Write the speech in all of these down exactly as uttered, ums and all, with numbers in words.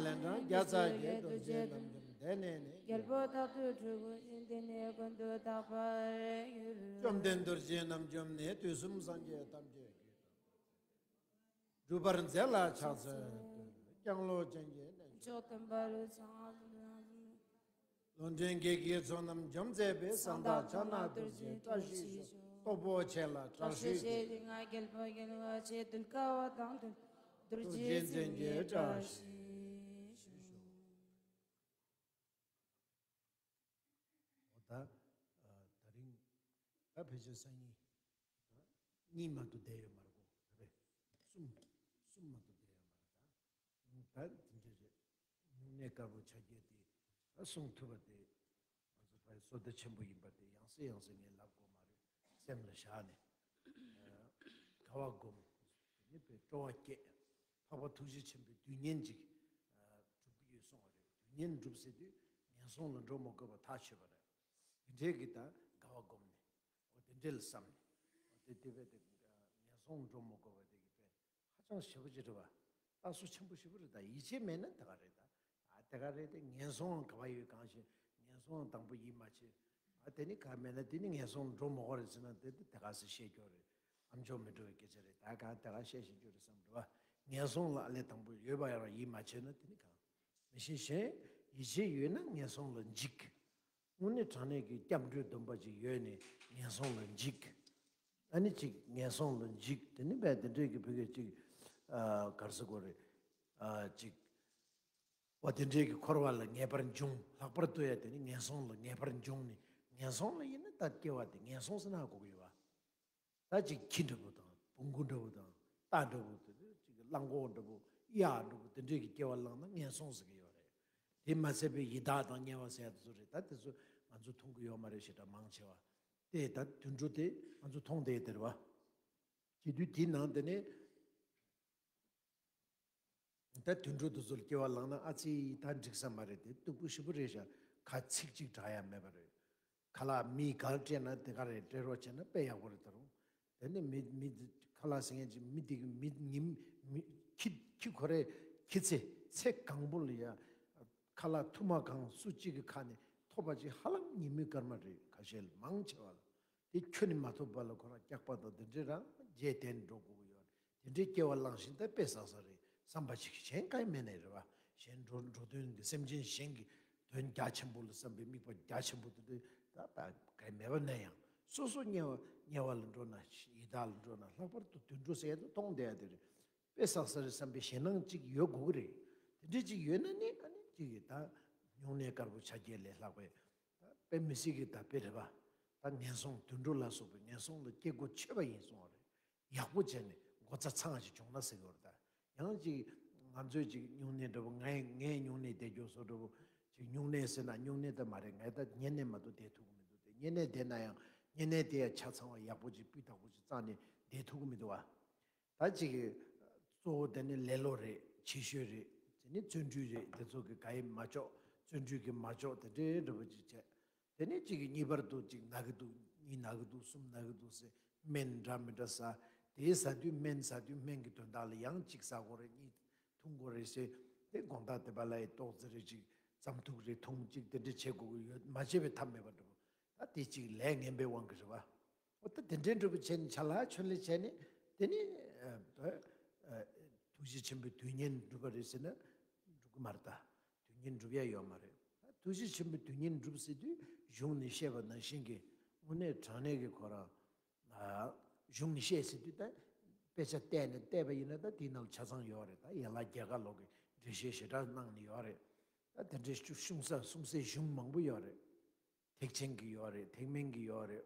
ལན་གྲངས་བརྒྱ་རྩ་བརྒྱད། རྡོ་རྗེ་རྣམ་འཇོམས་དེ་ནས་ནི། རྒྱལ་པོ་རྟག་ཏུ་སྤྲུལ་སྐུ་ཡིས། དེ་ནས་ཀུན་ཏུ་བརྟག་པར་འགྱུར། བཅོམ་ལྡན་རྡོ་རྗེ་རྣམ་འཇོམས་ནི། དུས་གསུམ་སངས་རྒྱས་ཐམས་ཅད་ཀྱི། སྒྲུབ་པར་མཛད་ལ་ཕྱག་འཚལ་བསྟོད། ལྕང་ལོ་ཅན་གྱི་གནས་མཆོག་སྟོན་པ་རི་ཚང་། ལུང་འདྲེན་བགེགས་ཀྱི་ཚོགས་རྣམས་འཇོམས་མཛད་པའི། གསང་བདག་ཕྱག་ན་རྡོ་རྗེའི་བཀྲ་ཤིས་ཤོག། སྟོབས་པོ་ཆེ་ལ་དྲག་ཤོས་ཀྱི། ང་རྒྱལ་པོ་རྒྱལ་བ་ཆེ། གདུལ་དཀའ་བ་དང་གདུལ། རྡོ་རྗེ་འཛིན་གྱི་བཀྲ་ཤིས་ཤོག། འོ་ད། ཨ། ད་རིང་ད་ཕལ་ཆེར་སང་ཉིན་གཉིས་མ་གཏོགས་བསྡད་ཡོད་མ་རེད་གོ། རེད། གསུམ། གསུམ་མ་གཏོགས་བསྡད་ཡོད་མ་རེད་ད། ད་དེ་འདྲ་རེད། སྨྱུང་གནས་དཀར་པོ་ཕྱག་རྒྱ་དེ་ད་གསུང་ཐུབ་པ་དེ་ང་ཚོ་ཕ་ཡི་བསོད་བདེ་ཆེན་པོ་ཡིན་པ་དེ་ཡང་སེ་ཡང་སེ་ངས་ལབ་དགོས་མ་རེད། སེམས་ལ་བཞག་ནས། ཨ། དགའ་བ་སྒོམ། དེ་ནས་དཔེ་སྤྲོ་བ་བསྐྱེད། འཕགས་པ་ཐུགས་རྗེ་ཆེན་པོའི་དུས་ངན་ཅིག། ཨ། སྒྲུབ་ཀྱི་ཡོད་གསུངས་པ་རེད། དུས་ངན་སྒྲུབ་ཟེར་དུས་ངན་སོང་ལ་འགྲོ་མ་དགོས་པ་ཐག་ཆོད་པ་རེད། དེ་འདྲའི་གི་ད་དགའ་བ་སྒོམ་ནས། འོ་དེ་འདྲའི་ལ་བསམ་ནས། འོ་དེ་དེ་བས་དེ་ངན་སོང་འགྲོ་མ་དགོས་པ་དེ་གི་དཔེ་ཧ་ཅང་ཞེ་པོ་ཅིག་རེད་བ། རྟགས་གསལ་ཆེན་པོ་ཞེ་པོ་རེད། ད་ཡིད་ཆེས་མེད་ན་དེ་ག་རེད་ད། ཨ་དེ་ག་རེད་དེ། ངན་སོང་ག་བ་ཡོད་གང་ཞིག། ངན་སོང་དང་པོ་ཡིད་མ་ཆེས། ཨ་དེ་ནི་ག་མེད་ན་དེ་ནི་ངན་སོང་འགྲོ་མ་དགོས་རེད་ཟེར་ན་དེ་དེ་དེ་ག་སེ་བཤད་རྒྱུ་རེད། ཨ་མཆོག་མི་འགྲོ་བའི་སྐད་ཆ་རེད། ད་ག་དེ་ག་བཤད་ཤེས་རྒྱུ་རེད་བསམ་འགྲོ་བ། ངན་སོང་ལ་ཨ་ལས་དང་པོ་ཡོད་པ་ཡང་ཡིད་མ་ཆེས་ན་དེ་ནི་གང་། མི་ཤེས་གཞན། ཡིད་ཆེས་ཡོད་ན་ངན་སོང་ལ་འཇིགས། དངོས་གནས་དྲང་གནས་ཀྱི་སྐྱབས་འགྲོའི་སྡོམ་པ་ཅིག་ཡོད་ནས་ངན་སོང་ལ་འཇིགས། ཨ་ནི་ཅིག་ངན་སོང་ལ་འཇིགས། དེ་ནི་བས་དེ་འདྲའི་གི་བུ་གས་ཅིག། ཨ། ག་རེ་ཟེར་དགོས་རེད། ཨ། ཅིག། འོ་དེ་འདྲའི་གི་འཁོར་བ་ལ་ངེས་པར་འབྱུང་། ལྷག་པར་དུ་ཡང་དེ་ནི་ངན་སོང་ལ་ངེས་པར་འབྱུང་ནས། ངན་སོང་ལ་ཡིན་ན་ད་སྐྱེ་བ་དེ་ངན་སོང་ཟེར་ན་ཧ་གོ་གི་ཡོད་བ། ད་ཅིག་ཁྱི་འདྲ་པོ་དང་བོང་གུ་འདྲ་པོ་དང་རྟ་འདྲ་པོ་དེ་འདྲ་ཅིག་གླང་གོག་འདྲ་པོ་གཡག་འདྲ་པོ་དེ་འདྲའི་གི་སྐྱེ་བ་བླངས་ན་ངན་སོང་ཟེར་གི་ཡོད་རེད། དེ་མ་ཚད་པའི་ཡི་དྭགས་དང་དམྱལ་བ་ཟེར་ཡ་དེ་ཚོ་རེད། ད་དེ་ཚོ་ང་ཚོ་མཐོང་གི་ཡོད་མ་རེད། ཞེ་དྲག་མང་ཆེ་བ་དེ་ད་དུད་འགྲོ་དེ་ང་ཚོ་མཐོང་བསྡད་དེ་རེད་བ། བྱེད་དུས་དེའི་ནང་དེ་ནས། ད་དུད་འགྲོ་དེ་ཚོ་ལ་སྐྱེ་བ་བླངས་ན་ཨ་ཙི་ད་འགྲིག་ས་མ་རེད། དེ་སྡུག་པོ་ཞེ་པོ་རེད་ཤག། ཁ་ཚིག་གཅིག་གྲག་ཡ་མེད་པ་རེད། ཁ་ལག་མིས་ག་རེ་སྤྲད་ན་དེ་ག་རེ་སྤྲད་རོགས་བྱས་ན་དཔེ་ཡག་པོ་རེད་ད་རུང་། དེ་ནས་མི་མི་ཁ་ལག་ཟེར་མཁན་ཅིག་མི་དེ་གི་མི་ཉིན་མི་ཁྱི་ཁྱི་ཁོ་རེ་ཁྱི་ཚེ་ཚེ་གང་པོ་ལ་ཡ་ཁ་ལག་ཐུར་མ་གང་སུ་གཅིག་གི་ཁ་ནས་ཐོབ་པ་ཅིག་ཧ་ལམ་ཉིན་མོའི་སྐར་མ་རེད། ཁ་ཤས་ལ་མང་ཆེ་བ་ལ། དེ་ཁྱོན་ནས་མ་ཐོབ་པ་ལ་ཁོ་རང་སྐྱག་པ་དང་དེ་འདྲའི་རང་རྗེས་དེད་འགྲོ་དགོས་ཀྱི་ཡོད་རེད། དེ་འདྲའི་སྐྱེ་བ་བླངས་ཤིང་ད་དཔེ་བསགས་ས་རེད་བསམ་པ་ཞིག་གཞན་གང་ཡང་མེད་ནའི་རེད་བ། གཞན་འགྲོ་འགྲོ་དོན་གྱི་སེམས་ཅན་གཞན་གྱི་དོན་རྒྱ་ཆེན་པོ་ལ་བསམ་པའི་དམིགས་པ་རྒྱ་ཆེན་པོ་དེ་འདྲའི་ད་ད་གང་ཡང་མེད་པ་ན་ཡང་། སོ་སོ་དམྱལ་བ་དམྱལ་བ་ལ་འགྲོ་ན་ཡི་དྭགས་ལ་འགྲོ་ན་ལྷག་པར་དུ་དུད་འགྲོ་ཟེར་ཡ་དེ་མཐོང་བསྡད་ཡ་དེ་རེད། དཔེ་བསགས་ས་རེད་བསམ་པའི་ཞེད་སྣང་གཅིག་ཡོད་དགོས་ཀྱི་རེད། དེ་འདྲ་གཅིག་ཡོད་ན་ནི་ཨ་ནི་གཅིག་གིས་ད་སྨྱུང་གནས་དཀར་པོ་ཕྱག་རྒྱ་ལས་ལྷག་པའི་ད་དཔེ་མི་སྲིད་ཀྱི་ད་དཔེ་རེད་པ། ད་ངན་སོང་དུད་འགྲོ་ལ་སོགས་པའི་ངན་སོང་ལ་སྐྱེ་སྒོ་ཆོད་པ་ཡིན་གསུང་བ་རེད། ཡག་པོ་བྱས་ནས་སྒོ་རྩ་ཚང་ཞིག་བྱུང་ན་ཟེར་གྱི་ཡོད་རེད་ད། ཡང་ཅིག་ང་ཚོས་ཅིག་སྨྱུང་གནས་འདྲ་པོ་ངས་ངས་སྨྱུང་གནས་བསྡད་རྒྱུ་བཟོ་འདྲ་པོ་ཅིག་སྨྱུང་གནས་ཟེར་ན་སྨྱུང་གནས་ད་མ་རེད། ངས་ད་བསྙེན་གནས་མ་གཏོགས་བསྡད་ཐུབ་ཀྱི་མི་འདུག་སྟེ། བསྙེན་གནས་བསྡད་ན་ཡང་བསྙེན་གནས་དེ་ཡང་ཆ་ཚང་བ་ཡག་པོ་ཅིག་སྤུས་དག་པོ་ཅིག་བཙལ་ནས་བསྡད་ཐུབ་ཀྱི་མི་འདུག་བ། ད་ཅིག་གཙོ་བོ་དེ་ནི་ལེ་ལོ་རེད། ཆེ་ཤོས་རེད། དེ་ནི་བརྩོན་འགྲུས་རེད། དེ་ཚོ་གི་ག་ཡི་མ་ལྕོགས། བརྩོན་འགྲུས་ཀྱི་མ་ལྕོགས་དེ་འདྲའི་འདྲ་པོ་ཅིག་བྱས། དེ་ནས་གཅིག་གིས་གཉིས་པར་དུ་གཅིག་ན་གི་འདུག་གཉིས་ན་གི་འདུག་གསུམ་ན་གི་འདུག་ཟེར་སྨན་འདྲ་མི་འདྲ་ཟ། དེའི་ཟ་དུས་སྨན་ཟ་དུས་སྨན་གྱི་དོན་དག་ལ་ཡང་གཅིག་ཟ་དགོས་རེད། གཉིས་འཐུང་དགོས་རེད་ཟེར། དེ་དགོང་དག་དེ་པ་ལ་ཡི་ཏོག་ཙེ་རེ་གཅིག་རྩམ་ཐུག་རེ་འཐུང་གཅིག་དེ་འདྲ་བྱེད་དགོས་ཀྱི་ཡོད། མ་བྱས་པའི་ཐབས་མེད་པ་འདྲ་པོ། ད་དེ་གཅིག་ལས་ངན་པའི་དབང་གིས་རེད་བ། འོ་ད་དེ་འདྲའི་འདྲ་པོ་བྱས་ནས་ཆ་ལག་ཆོད་ལེ་བྱས་ནས་དེ་ནི་ཨ་ཨ་ཐུགས་རྗེ་ཆེན་པོའི་དུས་ངན་འགྲུབ་པ་རེད་ཟེར་ན་འགྲུབ་ཀྱི་མ་རེད་ད། དུས་ངན་འགྲུབ་ཡ་ཡོད་མ་རེད། ཐུགས་རྗེ་ཆེན་པོའི་དུས་ངན་འགྲུབ་ཟེར་དུས་གཞུང་ནས་བཤད་པ་ནང་བཞིན་གྱི་དངོས་གནས་དྲང་གནས་ཀྱི་ཁོ་རང་། ཨ། གཞུང་ནས་བཤད་ཟེར་དུས་ད་དཔེ་ཆ་བལྟས་ནས་བལྟས་པ་ཡིན་ན་ད་དེའི་ནང་ལ་ཆ་ཚང་ཡོད་རེད། ད་ཡན་ལག་བརྒྱད་ཀ་ལོག་གི་འགྲེལ་བཤད་ཞེ་དྲག་གནང་ནས་ཡོད་རེད། ད་དེ་འདྲའི་གཞུང་ས་གསུང་སའི་གཞུང་མང་པོ་ཡོད་རེད། ཐེག་ཆེན་གྱི་ཡོད་རེད། ཐེག་དམན་གྱི་ཡོད་རེད།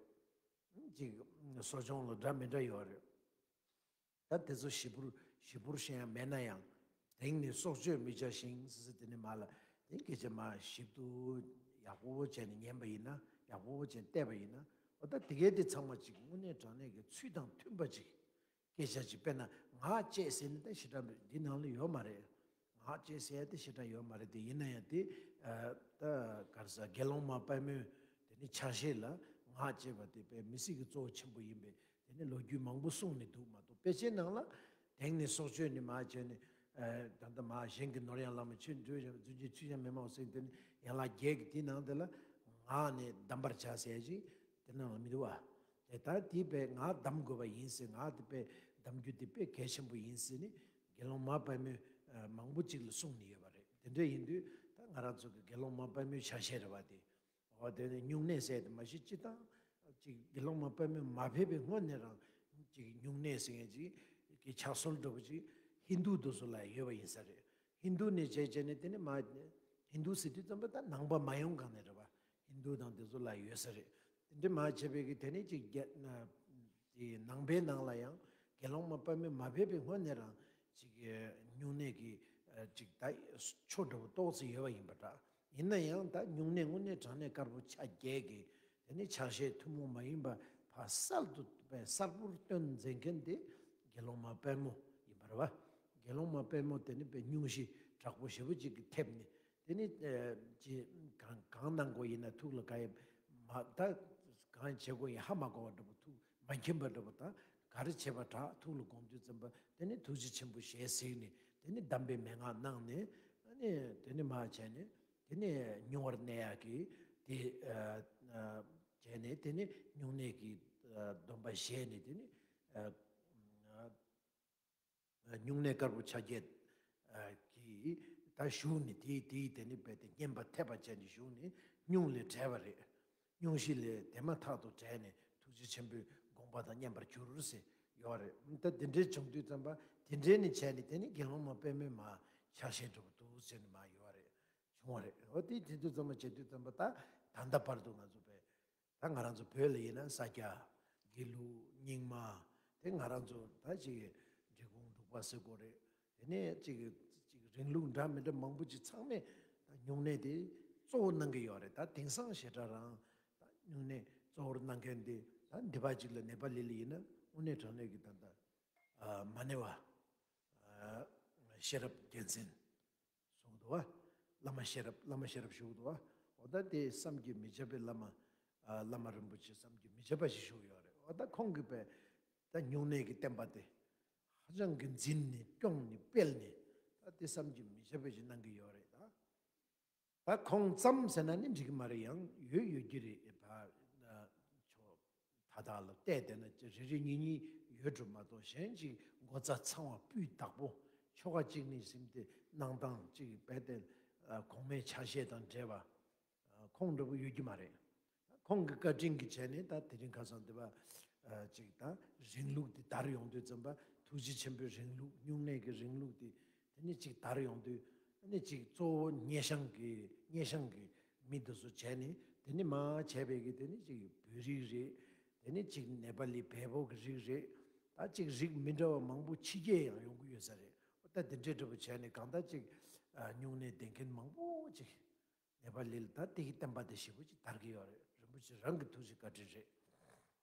ཅིག་གསོ་སྦྱོང་ལ་འདྲ་མི་འདྲ་ཡོད་རེད། ད་དེ་ཚོ་ཞིབ་པོར་ཞིབ་པོར་ཤེས་ཡ་མེད་ན་ཡང་། དེང་ནི་སྲོག་གཅོད་མི་བྱ་ཞིང་ཟེར་ཟེར་དེ་ནི་མ་ལ་དེ་སྐད་ཆ་མ་ཞིབ་ཏུ་ཡག་པོ་བྱས་ནས་ཉན་པ་ཡིན་ན། ཡག་པོ་བྱས་ནས་བལྟས་པ་ཡིན་ན། འོ་ད་དེ་གའི་དེ་ཚང་མ་ཅིག་དངོས་གནས་དྲང་གནས་ཀྱི་ཚུལ་དང་མཐུན་པ་ཅིག་སྐད་ཆ་ཅིག་དཔེར་ན་ངག་བཅད་ཟེར་ནི་ད་ཞེ་དྲག་འདི་ནང་ལ་ཡོད་མ་རེད། ངག་བཅད་ཟེར་ཡ་དེ་ཞེ་དྲག་ཡོད་མ་རེད། དེ་ཡིན་ན་ཡང་དེ་ད་ག་རེ་ཟེར་དགེ་སློང་མ་དཔལ་མོས་དེ་ནི་ཕྱག་བཞེས་ལ་ངག་བཅད་པ་དེ་དཔེ་མི་སྲིད་ཀྱི་གཙོ་བོ་ཆེན་པོ་ཡིན་པས། དེ་ནི་ལོ་རྒྱུས་མང་པོ་གསུངས་ནས་འདུག་མ་གཏོགས། དཔེ་ཆའི་ནང་ལ་དེང་ནི་སྲོག་གཅོད་ནི་མ་བྱས་ནས་ ད་ལྟ་མ་གཞན་གྱི་ནོར་ཡང་བླ་མ་ཆོས་འདུལ་ཡང་རྫུན་གྱི་ཆོས་ཡང་མི་སྨྲ་བ་ཟེར་དེ་ནི་ཡན་ལག་བརྒྱད་ཀྱི་དེའི་ནང་དེ་ལ་ངག་ནི་བསྡམ་པར་བྱ་ཟེར་ཞིག་དེ་ནང་ལ་མི་འདུག་བ། དེ་ལྟར་དེའི་དཔེ་ངག་བསྡམ་དགོས་པ་ཡིན་ཟེར། ངག་དེ་དཔེ་བསྡམ་རྒྱུ་དེ་དཔེ་གལ་ཆེན་པོ་ཡིན་ཟེར་ནི་དགེ་སློང་མ་དཔལ་མོས་མང་པོ་ཅིག་ལ་གསུངས་ནས་ཡོད་པ་རེད། དེ་འདྲ་ཡིན་དུས་ད་ང་རང་ཚོ་གི་དགེ་སློང་མ་དཔལ་མོའི་ཕྱག་བཞེས་རེད་བ་དེ། འོ་དེ་ནི་སྨྱུང་གནས་ཟེར་དེ་མ་གཞི་སྤྱི་བཏང་ཅིག་དགེ་སློང་མ་དཔལ་མོས་མ་ཕེབས་པའི་སྔོན་ནས་རང་ཅིག་སྨྱུང་གནས་ཟེར་མཁན་ཅིག་གི་ཕྱག་སྲོལ་འདྲ་པོ་ཅིག་ཧིན་དུ་དེ་ཚོ་ལ་ཡོད་པ་ཡིན་ས་རེད། ཧིན་དུ་ནས་བྱས་བྱས་ནས་དེ་ནི་མ་ཧིན་དུ་ཟེར་དུས་ཙམ་པ་ད་ནང་པ་མ་ཡོང་གང་ནས་རེད་བ། ཧིན་དུ་དང་དེ་ཚོ་ལ་ཡོད་ས་རེད། དེ་འདྲ་མ་བྱས་པའི་གི་དེ་ནི་ཅིག་རྒྱ་དེ་ནང་པའི་ནང་ལ་ཡང་དགེ་སློང་མ་དཔལ་མོས་མ་ཕེབས་པའི་སྔོན་ནས་རང་ཅིག་སྨྱུང་གནས་ཀྱི་ཅིག་ད་ཆོས་འདྲ་པོ་ཏོག་ཙམ་ཡོད་པ་ཡིན་པ་འདྲ། ཡིན་ན་ཡང་ད་སྨྱུང་གནས་དངོས་གནས་དྲང་གནས་དཀར་པོ་ཆ་བརྒྱད་ཀྱི་དེ་ནི་ཕྱག་བཞེས་ཐུན་མོང་མ་ཡིན་པ་ཕར་གསལ་དུ་དཔེ་གསལ་པོར་སྟོན་མཛད་མཁན་དེ་དགེ་སློང་མ་དཔལ་མོ་ཡིན་པ་རེད་བ། དགེ་སློང་མ་དཔལ་མོ་དེ་ནི་དཔེ་སྨྱུང་གཞི་དྲག་པོ་ཞེ་པོ་ཅིག་གིས་ཐེབས་ནས་དེ་ནི་ཅི་གང་གང་གནང་དགོས་ཡིན་ན་ཐུགས་ལ་ག་ཡེ་མ་ད་གང་བྱེད་དགོས་ཡིན་ཧ་མ་གོ་བ་འདྲ་པོ་ཐུགས་མ་མཁྱེན་པ་འདྲ་པོ་དང་ག་རེ་བྱེད་པ་དྲག་ཐུགས་ལ་དགོངས་དུས་ཙམ་པ་དེ་ནི་ཐུགས་རྗེ་ཆེན་པོ་ཞལ་གཟིགས་ནས་དེ་ནི་གདམས་པའི་མན་ངག་གནང་ནས་ཨ་ནི་དེ་ནི་མ་བྱས་ནས། དེ་ནས་སྨྱུང་བར་གནས་ཡག་གི་དེ་བྱས་ནས་དེ་ནས་སྨྱུང་གནས་ཀྱི་སྡོམ་པ་བཞེས་ནས་དེ་ནས་སྨྱུང་གནས་དཀར་པོ་ཆ་བརྒྱད་ཀྱི་ད་བཞུགས་ནས་དེའི་དེའི་དེ་ནས་རྦད་དེ་བསྙེན་པ་ཐེབས་པ་བྱས་ནས་བཞུགས་ནས་སྨྱུང་ལས་བྲལ་བ་རེད། སྨྱུང་གཞི་ལས་དེ་མ་ཐག་ཏུ་བྲལ་ནས་ཐུགས་རྗེ་ཆེན་པོའི་དགོངས་པ་དང་མཉམ་པར་གྱུར་ཟེར་ཡོད་རེད། ད་དེ་འདྲའི་བྱུང་དུས་ཙམ་པ་དེ་འདྲའི་ནས་བྱས་ནས་དེ་ནས་དགེ་སློང་མ་དཔལ་མོའི་མ་ཕྱག་བཞེས་འགྲོ་བ་འདུག་ཟེར་ནས་མ་ཡོད་རེད། བྱུང་བ་རེད། འོ་དེ་དེ་དུས་ཙམ་པ་བྱེད་དུས་ཙམ་པ་ད་ད་ལྟ་བར་དུ་ང་ཚོ་བས་ད་ང་རང་ཚོ་བོད་ལ་ཡིན་ན་ས་སྐྱ་དགེ་ལུགས་རྙིང་མ་དེ་ང་རང་ཚོ་ད་ཅིག་འབྲི་གུང་འབྲུག་པ་ཟེར་དགོས་རེད། དེ་ནས་ཅིག་ཅིག་རིང་ལུགས་འདྲ་མི་འདྲ་མང་པོ་ཅིག་ཚང་མས་ད་སྨྱུང་གནས་དེ་གཙོ་བོ་གནང་གི་ཡོད་རེད། ད་དེང་སང་ཞེ་དྲག་རང་ད་སྨྱུང་གནས་གཙོ་བོར་གནང་མཁན་དེ་ད་འདི་པ་ཅིག་ལ་ནེ་པ་ལི་ལ་ཡིན་ན་དངོས་གནས་དྲང་གནས་ཀྱི་ད་ལྟ་མ་ཎི་བ་ཤེས་རབ་རྒྱལ་མཚན་གསུང་གི་འདུག་བ། བླ་མ་ཤེས་རབ་བླ་མ་ཤེས་རབ་ཞུ་གི་འདུག་བ། འོ་ད་དེ་བསམ་གྱིས་མི་ཁྱབ་པའི་བླ་མ་བླ་མ་རིན་པོ་ཆེ་བསམ་གྱིས་མི་ཁྱབ་པ་ཞིག་བཞུགས་ཡོད་རེད། འོ་ད་ཁོང་གིས་པས་ད་སྨྱུང་གནས་ཀྱི་བསྟན་པ་དེ་ཧ་ཅང་གི་འཛིན་ནས་སྐྱོང་ནས་སྤེལ་ནས་ད་དེ་བསམ་གྱིས་མི་ཁྱབ་པ་ཞིག་གནང་གི་ཡོད་རེད་ད། ད་ཁོང་ཙམ་ཟེར་ན་ནི་འགྲིག་གི་མ་རེད། ཡང་ཡོད་ཡོད་ཀྱི་རེད། ཕ་ཆོ་ད་དག་ལ་བལྟས་བསྡད་ན་རེ་རེ་གཉིས་གཉིས་ཡོད་འགྲོ་མ་གཏོགས་གཞན་ཅིག་མགོ་རྩ་ཚང་བ་སྤུས་དག་པོ་ཆོ་ག་གཅིག་ནི་ཟིན་ཏེ་གནང་སྟངས་གཅིག་རྦད་དེ་གོང་མའི་ཆ་ཤས་དང་འབྲེལ་བ་ཁོང་འདྲ་པོ་ཡོད་ཀྱི་མ་རེད། ཁོང་གི་བཀའ་དྲིན་གྱི་བྱས་ནས་ད་དེ་རིང་ཁ་སང་དེ་བ་ཅིག་ད་རིང་ལུགས་དེ་དར་ཡོང་དུས་ཙམ་པ་ཐུགས་རྗེ་ཆེན་པོའི་རིང་ལུགས་སྨྱུང་གནས་ཀྱི་རིང་ལུགས་དེ་དེ་ནི་ཅིག་དར་ཡོང་དུས་དེ་ནི་ཅིག་གཙོ་བོ་སྙེ་ཤང་གི་སྙེ་ཤང་གི་མི་དེ་ཚོ་བྱས་ནས་དེ་ནི་མ་བྱས་པའི་གི་དེ་ནི་ཅིག་བོད་རིགས་རེད། དེ་ནི་ཅིག་ནེ་པ་ལི་བལ་པོ་གི་རིགས་རེད། ད་ཅིག་རིགས་མི་འདྲ་བ་མང་པོ་ཕྱི་རྒྱལ་ཡང་ཡོང་གི་ཡོད་ས་རེད། ད་དེ་འདྲའི་འདྲ་པོ་བྱས་ནས་གང་ལྟར་ཅིག་སྨྱུང་གནས་ལྡན་མཁན་མང་པོ་ཅིག་ནེ་པ་ལི་ལ་ད་དེ་གི་བསྟན་པ་དེ་ཞེ་པོ་ཅིག་དར་གི་ཡོད་རེད། རིན་པོ་ཆེ་རང་གི་ཐུགས་རྗེ་བཀའ་དྲིན་རེད།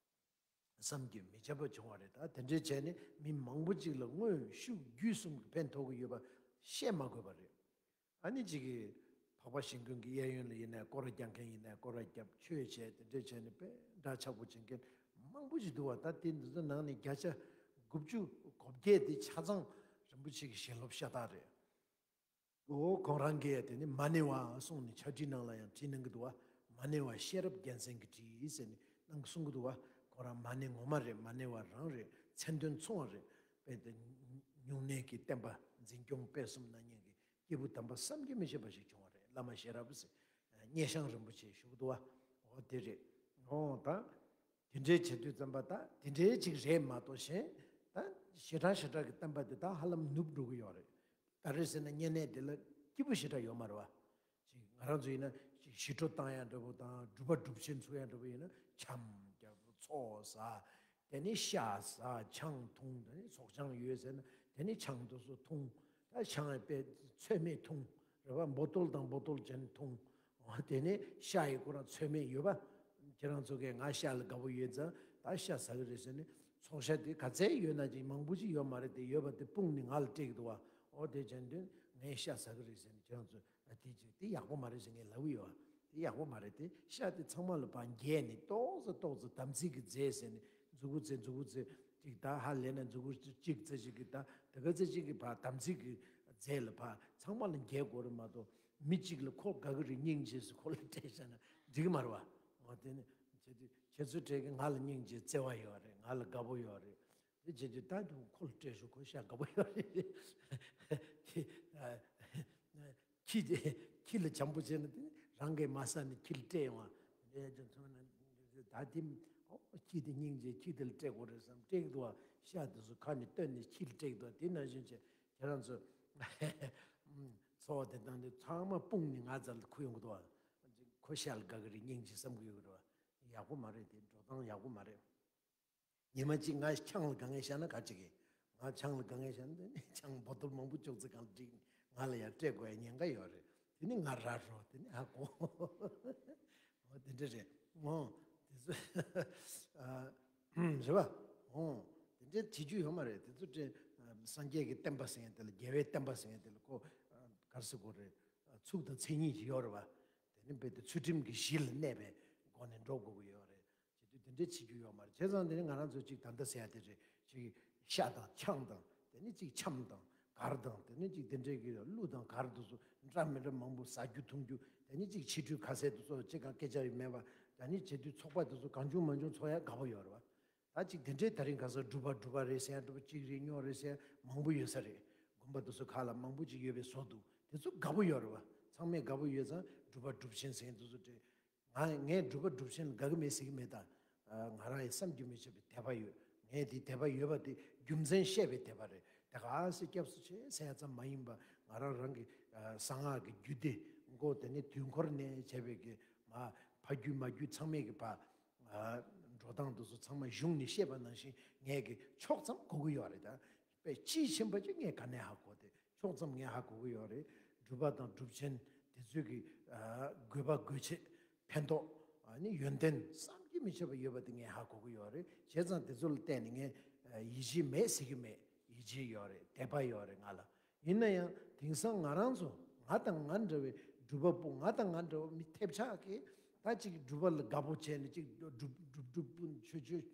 བསམ་གྱིས་མི་ཁྱབ་པ་བྱུང་བ་རེད། ད་དེ་འདྲའི་བྱས་ནས་མི་མང་པོ་ཅིག་ལ་དངོས་ཤུགས་བརྒྱུད་གསུམ་གྱི་ཕན་ཐོགས་ཀྱི་ཡོད་པ་བཤད་མ་དགོས་པ་རེད། ཨ་ནི་ཅིག་གིས་འཕགས་པ་ཞིང་ཀུན་གྱི་གཡས་གཡོན་ལ་ཡིན་ནའི་སྐོར་ར་རྒྱག་མཁན་ཡིན་ནའི་སྐོར་ར་རྒྱབ་ཆོས་བྱས་དེ་འདྲའི་བྱས་ནས་དཔེ་འདྲ་ཆགས་པོ་བྱེད་མཁན་མང་པོ་ཞིག་འདུག་བ། ད་དེ་འདི་ཚོ་ནང་ནས་བརྒྱ་ཆ་དགུ་བཅུ་གོ་བརྒྱད་དེ་ཆ་ཚང་རིན་པོ་ཆེ་གི་ཞལ་སློབ་ཤ་སྟག་རེད། འོ་ཁོང་རང་གིས་དེ་ནི་མ་ཎི་བ་གསུངས་ནས་ཕྱག་བྲིས་ནང་ལ་ཡང་བྲིས་གནང་གི་འདུག་བ། མ་ཎི་བ་ཤེས་རབ་རྒྱལ་མཚན་གྱིས་བྲིས་ཟེར་ནས་གནང་གསུང་གི་འདུག་བ། ཁོ་རང་མ་ཎི་ངོ་མ་རེད། མ་ཎི་བ་རང་རེད། མཚན་དོན་མཚུངས་པ་རེད། དཔེ་དེ་སྨྱུང་གནས་ཀྱི་བསྟན་པ་འཛིན་སྐྱོང་སྤེལ་གསུམ་གནང་མཁན་གྱི་སྐྱེས་བུ་དམ་པ་བསམ་གྱིས་མི་ཁྱབ་པ་ཞིག་བྱུང་བ་རེད། བླ་མ་ཤེས་རབ་ཟེར་སྙེ་ཤང་རིན་པོ་ཆེ་ཞུ་གི་འདུག་བ། འོ་དེ་རེད། འོ་ད། དེ་འདྲའི་བྱེད་དུས་ཙམ་པ་ད་དེ་འདྲའི་ཅིག་རེད་མ་གཏོགས་གཞན་ད་ཞེ་དྲག་ཞེ་དྲག་གི་བསྟན་པ་དེ་ད་ཧ་ལམ་ནུབ་འགྲོ་གི་ཡོད་རེད། ག་རེ་ཟེར་ན་བསྙེན་གནས་དེ་ལ་སྐྱིད་པོ་ཞེ་དྲག་ཡོད་མ་རེད་བ། ཅིག་ང་རང་ཚོ་ཡིན་ན་ཅིག་ཞི་ཁྲོ་བཏང་ཡ་འདྲ་པོ་དང་སྒྲུབ་པ་སྒྲུབ་ཆེན་ཚུགས་ཡ་འདྲ་པོ་ཡིན་ན་འཆམ་རྒྱག་པོ་ཚོགས་བསགས། དེ་ནས་ཤ་ཟ་ཆང་འཐུང་། དེ་ནས་ཚོགས་ཆང་ཡོད་ཟེར་ན་དེ་ནས་ཆང་དེ་ཚོ་འཐུང་། ད་ཆང་ཡང་དཔེ་ཚོད་མེད་འཐུང་རེད་བ། འབོ་ཏོལ་དང་འབོ་ཏོལ་ཅན་འཐུང་། འོ་དེ་ནས་ཤ་ཡི་ཁོ་རང་ཚོད་མེད་ཡོད་པ། ཁྱེད་རང་ཚོ་གས་ང་ཤ་ལ་དགའ་པོ་ཡོད་ཙང་ད་ཤ་ཟ་གི་རེད་ཟེར་ནས་ཚོགས་ཤ་དེ་ག་ཚད་ཡོད་ན་ཅིག་མང་པོ་ཅིག་ཡོད་མ་རེད་དེ། ཡོད་པ་དེ་སྤུངས་ནས་ང་ལ་སྤྲད་ཀྱི་འདུག་བ། འོ་དེ་བྱས་དུས་ངས་ཤ་ཟ་གི་རེད་ཟེར་ནས་ཁྱེད་རང་ཚོ་ཨ་དེ་ཅིག་དེ་ཡག་པོ་མ་རེད་ཟེར་ངས་ལབ་ཀྱི་ཡོད་བ། དེ་ཡག་པོ་མ་རེད་དེ། ཤ་དེ་ཚང་མ་ལ་ཕར་འགྱེལ་ནས་ཏོག་ཙམ་ཏོག་ཙམ་དམ་ཚིག་གི་རྫས་ཟེར་ནས་མཛུ་གུ་རྫས་མཛུ་གུ་རྫས་ཅིག་ད་ཧ་ལས་ན་མཛུ་གུ་གཅིག་ཙམ་ཅིག་གི་ད་དེ་ག་ཙམ་ཅིག་གི་ཕར་དམ་ཚིག་གི་ རྫས་ལ་ཕར་ཚང་མ་ལ་འགྱེད་དགོས་རེད་མ་གཏོགས། མི་གཅིག་ལ་ཁོ་དགའ་གི་རེད་སྙིང་རྗེ་ཟེར་ཁོ་ལ་སྤྲད་བཞག་ན་འགྲིག་གི་མ་རེད་བ། འོ་དེ་ནི་ཁྱེད་ཚོས་ཁྱེད་ཚོས་སྤྲད་གི། ང་ལ་སྙིང་རྗེ་བརྩེ་བ་ཡོད་རེད། ང་ལ་དགའ་པོ་ཡོད་རེད། དེ་བྱེད་དུས་ད་དུང་ཁོ་ལ་སྤྲད་ཤོག་ཁོ་ཤ་དགའ་པོ་ཡོད་རེད། ཁྱི་ཁྱི་ལ་བྱམས་པོ་བྱས་ན་དེ་ནི་རང་གིས་མ་ཟ་ནས་ཁྱི་ལ་སྤྲད་ཡོང་བ་རེད་ཀྱང་མཚོན་ན། ད་དེ་ཨོ་ཁྱི་དེ་སྙིང་རྗེ། ཁྱི་དེ་ལ་སྤྲད་དགོས་རེད་བསམ་སྤྲད་ཀྱི་འདུག་བ། ཤ་དེ་ཚོ་ཁ་ནས་བཏོན་ནས་ཁྱི་ལ་སྤྲད་ཀྱི་འདུག་བ། དེ་ནང་བཞིན་བྱས་ཁྱེད་རང་ཚོ་འཚོ་བ་དེ་དང་དེ་ཚང་མ་སྤུངས་ནས་ང་རྩ་ལ་ཁུར་ཡོང་གི་འདུག་བ། ཁོ་ཤ་ལ་དགའ་གི་རེད་སྙིང་རྗེ་བསམ་གི་ཡོད་གི་རེད་བ། ཡག་པོ་མ་རེད། དེ་འགྲོ་སྟངས་ཡག་པོ་མ་རེད། ཉི་མ་གཅིག་ང་ཆང་ལ་དགའ་ངེས་བཤད་ན་ག་ཅིག་གི། ང་ཆང་ལ་དགའ་ངེས་བཤད་ན་དེ་ནི་ཆང་བོ་ཏོལ་མང་པོ་ཅོག་ཙེ་སྒང་ལ་བསྒྲིགས་ནས་ང་ལ་ཡར་སྤྲད་དགོས་ཡ་ཉེན་ཁ་ཡོད་རེད། དེ་ནི་ང་ར་རོ་དེ་ནི་ཧ་གོ། འོ་དེ་འདྲ་རེད། འོ་དེ་ཚོ་ཨ་རེད་བ། འོ་དེ་འདྲ་བྱེད་རྒྱུ་ཡོད་མ་རེད། དེ་ཚོ་དེ་སངས་རྒྱས་ཀྱི་བསྟན་པ་ཟེར་མཁན་དེ་ལ། རྒྱལ་བའི་བསྟན་པ་ཟེར་མཁན་དེ་ལ་ཁོ་ག་རེ་ཟེར་དགོས་རེད། ཚུལ་དང་མཚན་ཉིད་ཅིག་ཡོད་རེད་བ། དེ་ནི་རྦད་དེ་ཚུལ་ཁྲིམས་ཀྱི་གཞི་ལ་གནས་པའི་སྒོ་ནས་འགྲོ་དགོས་ཀྱི་ཡོད་རེད། བྱེད་དུས་དེ་འདྲའི་བྱེད་རྒྱུ་ཡོད་མ་རེད། བྱས་ཙང་དེ་ནི་ང་རང་ཚོ་གཅིག་ད་ལྟ་ཟེར་ཡ་དེ་རེད། གཅིག་ཤ་དང་ཆང་དང་། དེ་ནི་གཅིག་འཆམ་དང་གར་དང་། དེ་ནི་གཅིག་དེ་འདྲའི་གི་གླུ་དང་གར་དེ་ཚོ་འདྲ་མི་འདྲ་མང་པོ་ཟ་རྒྱུ་འཐུང་རྒྱུ། དེ་ནི་གཅིག་ཕྱི་དྲོའི་ཁ་ཟས་དེ་ཚོ་གཅིག་གང་སྐད་ཆ་ཡི་མེད་པ། ད་ནི་བྱེད་དུས་ཚོགས་པ་དེ་ཚོ་གང་བྱུང་མང་བྱུང་ཚོགས་ཡ་དགའ་པོ་ཡོད་རེད་བ། ད་གཅིག་དེ་འདྲའི་ད་རིང་ཁ་སང་སྒྲུབ་པ་སྒྲུབ་པ་རེད་ཟེར་ཡ། སྒྲུབ་པ་གཅིག་རེད་གཉིས་རེད་ཟེར་ཡ་མང་པོ་ཡོད་ས་རེད། དགོན་པ་དེ་ཚོ་ཁག་ལ་མང་པོ་ཅིག་ཡོད་པའི་བཟོ་འདུག་དེ་ཚོ་དགའ་པོ་ཡོད་རེད་བ། ཚང་མས་དགའ་པོ་ཡོད་ཙང་སྒྲུབ་པ་སྒྲུབ་ཆེན་ཟེར་མཁན་དེ་ཚོ་སྤྲད། ང་ངས་སྒྲུབ་པ་སྒྲུབ་ཆེན་ལ་དགའ་གི་མེད་ཟེར་གི་མེད་ད། ང་རང་ཡི་བསམ་རྒྱུ་མི་ཆོད་པའི་དད་པ་ཡོད། ངས་དེ་དད་པ་ཡོད་པ་དེ་རྒྱུ་མཚན་བཤད་པའི་དད་པ་རེད། དེ་ག་སེ་སྐྱབས་སུ་མཆི་ཟེར་ཡ་ཙམ་མ་ཡིན་པ། ང་རང་རང་གི་གསང་སྔགས་ཀྱི་རྒྱུད་སྡེ་མགོ་དེ་ནས་དུས་འཁོར་ནས་བྱས་པའི་གི་མ་ཕ་རྒྱུད་མ་རྒྱུད་ཚང་མས་གི་ཕ་འགྲོ་སྟངས་དེ་ཚོ་ཚང་མ་གཞུང་ནས་བཤད་པ་ནང་བཞིན་ངས་གི་ཕྱོགས་ཙམ་གོ་གི་ཡོད་རེད་ད། དཔེ་དཔྱིས་ཕྱིན་པ་ཅིག་ངས་ག་ནས་ཧ་གོ། དེ་ཕྱོགས་ཙམ་ངས་ཧ་གོ་གི་ཡོད་རེད། སྒྲུབ་པ་དང་སྒྲུབ་ཆེན་དེ་ཚོའི་གི་དགོས་པ་དགོས་ཆེད་ཕན་ཐོགས་ནི་ཡོན་ཏན་བསམ་གྱིས་མི་ཁྱབ་པ་ཡོད་པ་དེ་ངས་ཧ་གོ་གི་ཡོད་རེད། བྱས་ཙང་དེ་ཚོ་ལ་བརྟེན་ནས་ངས་ཡིད་ཆེས་མེད་ཟེར་གི་མེད། ཡིད་ཆེས་ཡོད་རེད། དད་པ་ཡོད་རེད་ང་ལ། ཡིན་ན་ཡང་དེང་སང་ང་རང་ཚོ་ང་དང་ང་འདྲ་བའི་སྒྲུབ་པ་པོ། ང་དང་ང་འདྲ་བ་མི་ཐེབས་ཆག་གིས་ད་ཅིག་སྒྲུབ་པ་ལ་དགའ་པོ་བྱས་ནས་ཅིག་སྒྲུབ་སྒྲུབ་སྒྲུབ་སྒྲུབ་ཆོས་ཆོས་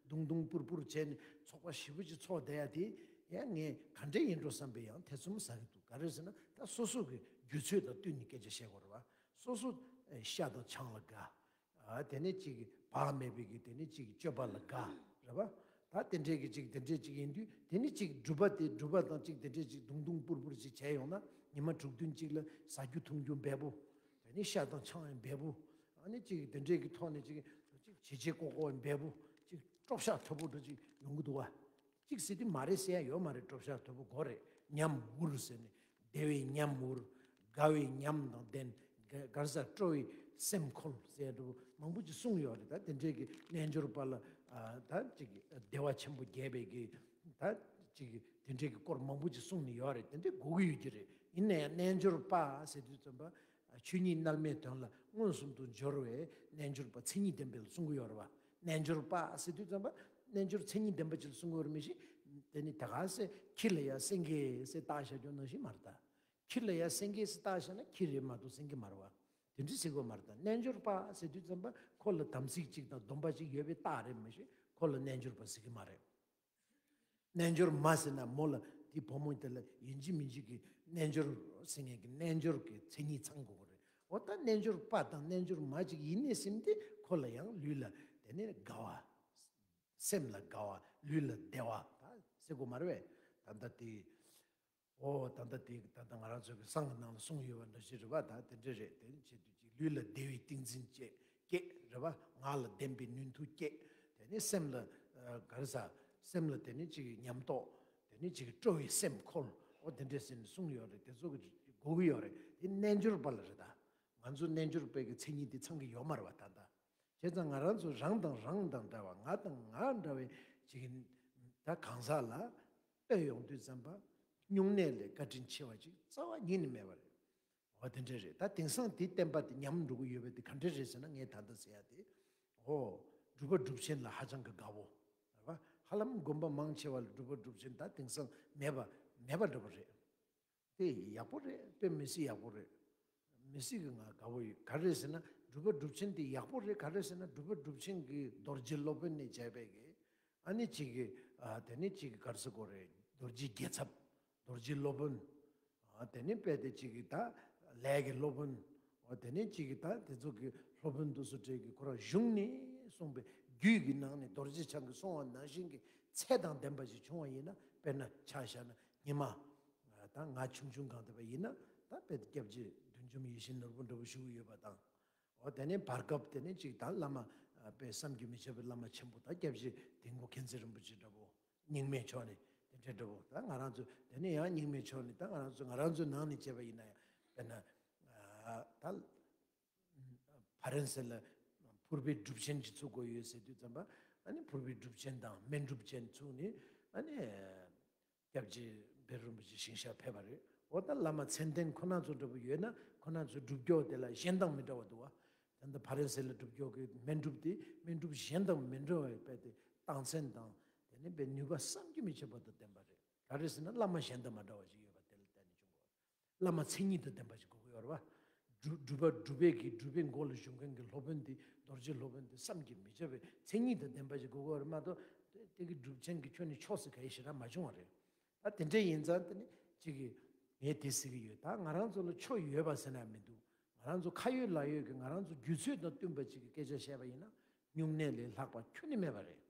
དུང་དུང་ཕུར་ཕུར་བྱས་ནས་ཚོགས་པ་ཞེ་པོ་ཅིག་ཚོགས་བསྡད་ཡ་དེ་ཡང་ངས་ག་འདྲས་ཡིན་འགྲོ་བསམ་པའི་ཡང་ཐེ་ཚོམ་ཟ་གི་འདུག་ག་རེ་ཟེར་ན་ད་སོ་སོ་གི་རྒྱུད་ཚོད་དང་བསྟུན་ནས་སྐད་ཆ་བཤད་དགོས་རེད་བ། སོ་སོ་ཤ་དང་ཆང་ལ་དགའ། དེ་ནས་ཅིག་བག་མེད་པའི་གི་དེ་ནས་ཅིག་སྤྱོད་པ་ལ་དགའ་རེད་བ། ད་དེ་འདྲས་ཀྱི་ཅིག་དེ་འདྲས་ཅིག་ཡིན་དུས་དེ་ནས་ཅིག་སྒྲུབ་པ་དེ་སྒྲུབ་པ་དང་ཅིག་དེ་འདྲས་ཅིག་དུང་དུང་ཕུར་ཕུར་ཅིག་བྱས་ཡོང་ན་ཉི་མ་དྲུག་བདུན་ཅིག་ལ་ཟ་རྒྱུ་འཐུང་རྒྱུ་འབེལ་པོ། དེ་ནས་ཤ་དང་ཆང་ཡང་འབེལ་པོ། ཨ་ནི་ཅིག་དེ་འདྲས་ཀྱི་ཐོག་ནས་ཅིག་ཅིག་བྱེད་བྱེད་ཀོ་ཀོ་ཡང་འབེལ་པོ། ཅིག་སྤྲོ་ཤ་དོད་པོ་འདྲ་ཅིག་ཡོང་གི་འདུག་བ། གཅིག་ཟེར་དུས་མ་རེད་ཟེར་ཡ་ཡོད་མ་རེད། སྤྲོ་ཤ་དོད་པོ་དགོས་རེད། ཉམས་འུར་ཟེར་ནས་བདེ་བའི་ཉམས་འུར། དགའ་བའི་ཉམས་དང་ལྡན། ག་ག་རེ་ཟ། སྤྲོ་བའི་སེམས་འཁོལ་ཟེར་འདྲ་པོ་མང་པོ་ཅིག་གསུངས་ཡོད་རེད། ད་དེ་འདྲའི་གི་རྣལ་འབྱོར་པ་ལ་ཨ་ད་ཅིག་བདེ་བ་ཆེན་པོ་རྒྱས་པའི་གི་ད་ཅིག་དེ་འདྲའི་གི་སྐོར་མང་པོ་ཅིག་གསུངས་ནས་ཡོད་རེད། དེ་འདྲའི་དགོས་ཀྱི་ཡོད་ཀྱི་རེད། ཡིན་ན་ཡང་རྣལ་འབྱོར་པ་ཟེར་དུས་ཙམ་པ་ཆོས་ཉིད་རྣལ་མའི་དོན་ལ་མངོན་སུམ་དུ་སྦྱོར་བའི་རྣལ་འབྱོར་པ་མཚན་ཉིད་ལྡན་པའི་ལ་གསུང་གི་ཡོད་རེད་བ། རྣལ་འབྱོར་པ་ཟེར་དུས་ཙམ་པ་རྣལ་འབྱོར་མཚན་ཉིད་ལྡན་པ་ཅིག་ལ་གསུང་གི་ཡོད་རེད། མི་ཤེས། དེ་ནི་ད་ག་སེ་ཁྱི་ལ་ཡ་སེང་གེ་ཟེར་བཏགས་བཞག་རྒྱུ་ནང་བཞིན་མ་རེད་ད། ཁྱི་ལ་ཡ་སེང་གེ་ཟེར་བཏགས་བཞག་ན་ཁྱི་རེད་མ་གཏོགས་སེང་གེ་མ་རེད་བ། དེ་འདྲ་ཟེར་དགོས་མ་རེད་ད། རྣལ་འབྱོར་པ་ཟེར་དུས་ཙམ་པ་ཁོ་ལ་དམ་ཚིག་ཅིག་དང་སྡོམ་པ་ཅིག་ཡོད་པའི་རྟགས་རེད། མི་ཤེས། ཁོ་ལ་རྣལ་འབྱོར་པ་ཟེར་གི་མ་རེད། རྣལ་འབྱོར་མ་ཟེར་ན་མོ་ལ་དེ་བུ་མོ་དེ་ལ་ཡིན་གཅིག་མིན་གཅིག་གི་རྣལ་འབྱོར་ཟེར་མཁན་གྱི་རྣལ་འབྱོར་གྱི་མཚན་ཉིད་ཚང་དགོས་ཀྱི་རེད། འོ་ད་རྣལ་འབྱོར་པ་དང་རྣལ་འབྱོར་མ་ཅིག་ཡིན་ནས་ཟིན་ཏེ་ཁོ་ལ་ཡང་ལུས་ལ་དེ་ནས་དགའ་བ། སེམས་ལ་དགའ་བ། ལུས་ལ་བདེ་བ་ད་ཟེར་དགོས་མ་རེད་པས། ད་ལྟ་དེ། འོ་ད་ལྟ་དེ་ད་ལྟ་ང་རང་ཚོ་གི་བསང་གི་ནང་ལ་གསུངས་ཡོད་པ་འདྲ་ཞིག་རེད་པ། ད་དེ་འདྲ་རེད། དེ་ནི་བྱེད་དུས་ཀྱི་ལུས་ལ་བདེ་བའི་ཏིང་འཛིན་སྐྱེ་སྐྱེ་རེད་པ། ངག་ལ་བདེན་པའི་ནུས་མཐུ་སྐྱེ། དེ་ནི་སེམས་ལ་ཨ་ག་རེ་ཟ། སེམས་ལ་དེ་ནི་ཅིག་ཉམས་རྟོགས། དེ་ནི་ཅིག་སྤྲོ་བའི་སེམས་འཁོལ། འོ་དེ་འདྲ་ཟེར་ནས་གསུངས་ཡོད་རེད། དེ་ཚོ་གི་དགོས་ཀྱི་ཡོད་རེད། དེ་རྣལ་འབྱོར་པ་ལ་རེད་ད། ང་ཚོ་རྣལ་འབྱོར་པའི་གི་མཚན་ཉིད་དེ་ཚང་གི་ཡོད་མ་རེད་པ་ད་ལྟ། བྱས་ཙང་ང་རང་ཚོ་རང་དང་རང་དང་འདྲ་བ། ང་དང་ང་འདྲ་བའི་ཅིག་ད་གང་ཟག་ལ་ལྟོས་ཡོང་དུས་ཙམ་པ་སྨྱུང་གནས་ལས་བཀའ་དྲིན་ཆེ་བ་ཅིག་རྩ་བ་ཉིད་ནས་མེད་པ་རེད། འོ་དེ་འདྲ་རེད། ད་དེང་སང་དེའི་བསྟན་པ་དེ་ཉམས་འགྲོ་གི་ཡོད་པ་དེ་ག་འདྲ་རེད་ཟེར་ན། ངས་ད་ལྟ་ཟེར་ཡ་དེ། འོ། སྒྲུབ་པ་སྒྲུབ་ཆེན་ལ་ཧ་ཅང་གི་དགའ་བོ། རེད་པ། ཧ་ལམ་དགོན་པ་མང་ཆེ་བ་ལ་སྒྲུབ་པ་སྒྲུབ་ཆེན་ད་དེང་སང་མེད་པ་མེད་པ་འདྲ་པོ་རེད། དེ་ཡག་པོ་རེད། དཔེ་མི་སྲིད་ཡག་པོ་རེད། མི་སྲིད་གི་ང་དགའ་བོ་ཡོད། ག་རེ་ཟེར་ན་སྒྲུབ་པ་སྒྲུབ་ཆེན་དེ་ཡག་པོ་རེད། ག་རེ་ཟེར་ན་སྒྲུབ་པ་སྒྲུབ་ཆེན་གི་རྡོ་རྗེ་སློབ་དཔོན་ནས་བྱས་པའི་གི་ཨ་ནི་གཅིག་གི་ཨ་དེ་ནི་གཅིག་གི་ག་རེ་ཟེར་དགོས་རེད། རྡོ་རྗེ་རྒྱལ་ཚབ། རྡོ་རྗེ་སློབ་དཔོན། ཨ་དེ་ནས་དཔེ་དེ་གཅིག་གིས་ད་ལས་ཀྱི་སློབ་དཔོན། ཨ་དེ་ནས་གཅིག་གིས་ད་དེ་ཚོ་གི་སློབ་དཔོན་དུ་སུ་བྲལ་གི་ཁོ་རང་གཞུང་ནས་གསུངས་པའི་རྒྱུད་ཀྱི་ནང་ནས་རྡོ་རྗེ་འཆང་གིས་གསུངས་པ་ནང་བཞིན་གྱི་ཚད་དང་ལྡན་པ་ཞིག་བྱུང་བ་ཡིན་ན། དཔེར་ན་ཆ་བཞག་ན་ཉི་མ་ད་ང་ཆུང་ཆུང་གང་བསྡད་པ་ཡིན་ན། ད་དཔེ་དེ་སྐྱབས་རྗེ་བདུད་འཇོམས་ཡིད་བཞིན་ནོར་བུ་འདྲ་བོ་བཞུགས་ཡོད་པ་དང་། འོ་དེ་ནས་བར་སྐབས་དེ་ནས་གཅིག་ད་བླ་མ་ཨ་དཔེ་བསམ་གྱིས་མི་ཁྱབ་པའི་བླ་མ་ཆེན་པོ་ད་སྐྱབས་རྗེ་དིལ་མགོ་མཁྱེན་བརྩེ་རིན་པོ་ཆེ་འདྲ་བོ། རྙིང་མའི་ཕྱོགས་ནས་དེ་འདྲ་འདྲ་བོ། ད་ང་རང་ཚོ་དེ་ནས་ཡང་རྙིང་མའི་ཕྱོགས་ནས་ད་ང་རང་ཚོ་ང་རང་ཚོའི་ནང་ནས་བྱས་པ་ཡིན་ན་ཡང་། དཔེར་ན་ཨ་ད་ཕ་རན་སི་ལ་ཕུར་པའི་སྒྲུབ་ཆེན་གྱི་ཚུགས་དགོས་ཡོད་ཟེར་དུས་ཙམ་པ། ཨ་ནི་ཕུར་པའི་སྒྲུབ་ཆེན་དང་སྨན་སྒྲུབ་ཆེན་ཚུགས་ནས། ཨ་ནི་སྐྱབས་རྗེ་བེ་རུ་རིན་པོ་ཆེ་ཞིང་གཤེགས་ཕེབས་པ་རེད། འོ་ད་བླ་མ་མཚན་ལྡན་ཁོ་ན་ཚོ་འདྲ་པོ་ཡོད་ན། ཁོ་ན་ཚོའི་སྒྲུབ་སྐྱོར་དེ་ལ་གཞན་དང་མི་འདྲ་བ་འདུག་བ། ད་ལྟ་ཕ་རན་སི་ལ་སྒྲུབ་སྐྱོར་གྱི་སྨན་སྒྲུབ་དེ་སྨན་སྒྲུབ་གཞན་དང་མི་འདྲ་བའི་དཔེ་དེ་རྟགས་མཚན་དང་། དེ་ནས་དཔེ་ནུས་པ་བསམ་གྱིས་མི་ཁྱབ་པ་དང་ལྡན་པ་རེད། ག་རེ་ཟེར་ན་བླ་མ་གཞན་དང་མ་འདྲ་བ་ཞིག་ཡོད་པ་དེ་ལ་བརྟེན་ནས་བྱུང་དགོས། བླ་མ་མཚན་ཉིད་དང་ལྡན་པ་ཞིག་དགོས་ཀྱི་ཡོད་རེད་བ། སྒྲུབ་སྒྲུབ་པ་སྒྲུབ་པའི་གི་སྒྲུབ་པའི་མགོ་ལ་བཞུགས་མཁན་གྱི་སློབ་དཔོན་དེ། རྡོ་རྗེ་སློབ་དཔོན་དེ་བསམ་གྱིས་མི་ཁྱབ་པའི་མཚན་ཉིད་དང་ལྡན་པ་ཞིག་དགོས་ཀྱི་ཡོད་རེད་མ་གཏོགས། དེ་དེ་གི་སྒྲུབ་ཆེན་གྱི་ཁྱོན་ནས་ཆོས་ཟེར་ག་ཡེ་ཞེ་དྲག་མ་བྱུང་བ་རེད། ད་དེ་འདྲ་ཡིན་ཙང་དེ་ནི་གཅིག་གིས་ངས་དེ་ཟེར་གྱི་ཡོད། ད་ང་རང་ཚོ་ལ་ཆོས་ཡོད་པ་ཟེར་ན་མི་འདུག་ང་རང་ཚོ་ཁ་ཡོད་ལག་ཡོད་ཀྱི་ང་རང་ཚོ་རྒྱུད་ཚོད་དང་བསྟུན་པ་ཅིག་གི་སྐད་ཆ་བཤད་པ་ཡིན་ན། སྨྱུང་གནས་ལས་ལྷག་པ་ཁྱོན་ནས་མེད་པ་རེད།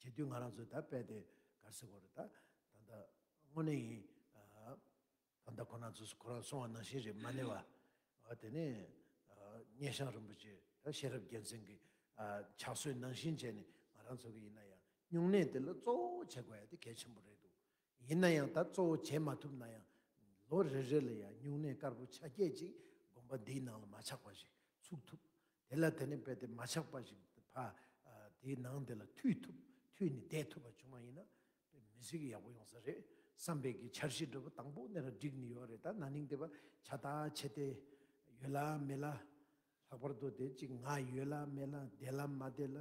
བྱེད་དུས་ང་རང་ཚོས་ད་དཔེ་དེ་ག་རེ་ཟེར་དགོས་རེད། ད་ད་ལྟ་དངོས་གནས་ཡིན། ཨ་ད་ལྟ་ཁོ་རང་ཚོས་ཁོ་རང་གསུངས་པ་ནང་བཞིན་རེད། མ་ཎི་བ། ཨ་དེ་ནས་ཨ་སྙེ་ཤང་རིན་པོ་ཆེ། ད་ཤེས་རབ་རྒྱལ་མཚན་གྱི་ཨ་ཕྱག་སྲོལ་ནང་བཞིན་བྱས་ནས་ང་རང་ཚོ་གི་ཡིན་ན་ཡང་སྨྱུང་གནས་དེ་ལ་གཙོ་བོ་བྱེད་དགོས་ཡ་དེ་གལ་ཆེན་པོ་རེད་འདུག་ཡིན་ན་ཡང་ད་གཙོ་བོ་བྱེད་མ་ཐུབ་ན་ཡང་། ལོ་རེ་རེ་ལ་ཡང་སྨྱུང་གནས་དཀར་པོ་ཆ་བརྒྱད་ཅིག་དགོན་པ་འདིའི་ནང་ལ་མ་ཆག་པ་ཞིག་ཚུགས་ཐུབ། དེ་ལ་དེ་ནས་དཔེ་དེ་མ་ཆག་པ་ཞིག་ཕ་ཨ་དེའི་ནང་དེ་ལ་མཐུད་ཐུབ། མཐུད་ནས་བསྡད་ཐུབ་པ་བྱུང་བ་ཡིན་ན། དཔེ་མི་སྲིད་ཀྱི་ཡག་པོ་ཡོང་ས་རེད་བསམ་པའི་གི་འཆར་གཞི་འདྲ་པོ་དང་པོ་ནས་ར་བསྒྲིགས་ནས་ཡོད་རེད། ད་ན་ནིང་དེ་བ་ཆ་ད་ཆེ་དེ་ཡོད་ལ་མེད་ལ། ལྷག་པར་དུ་དེ་གཅིག་ང་ཡོད་ལ་མེད་ལ། བདེ་ལ་མ་བདེ་ལ།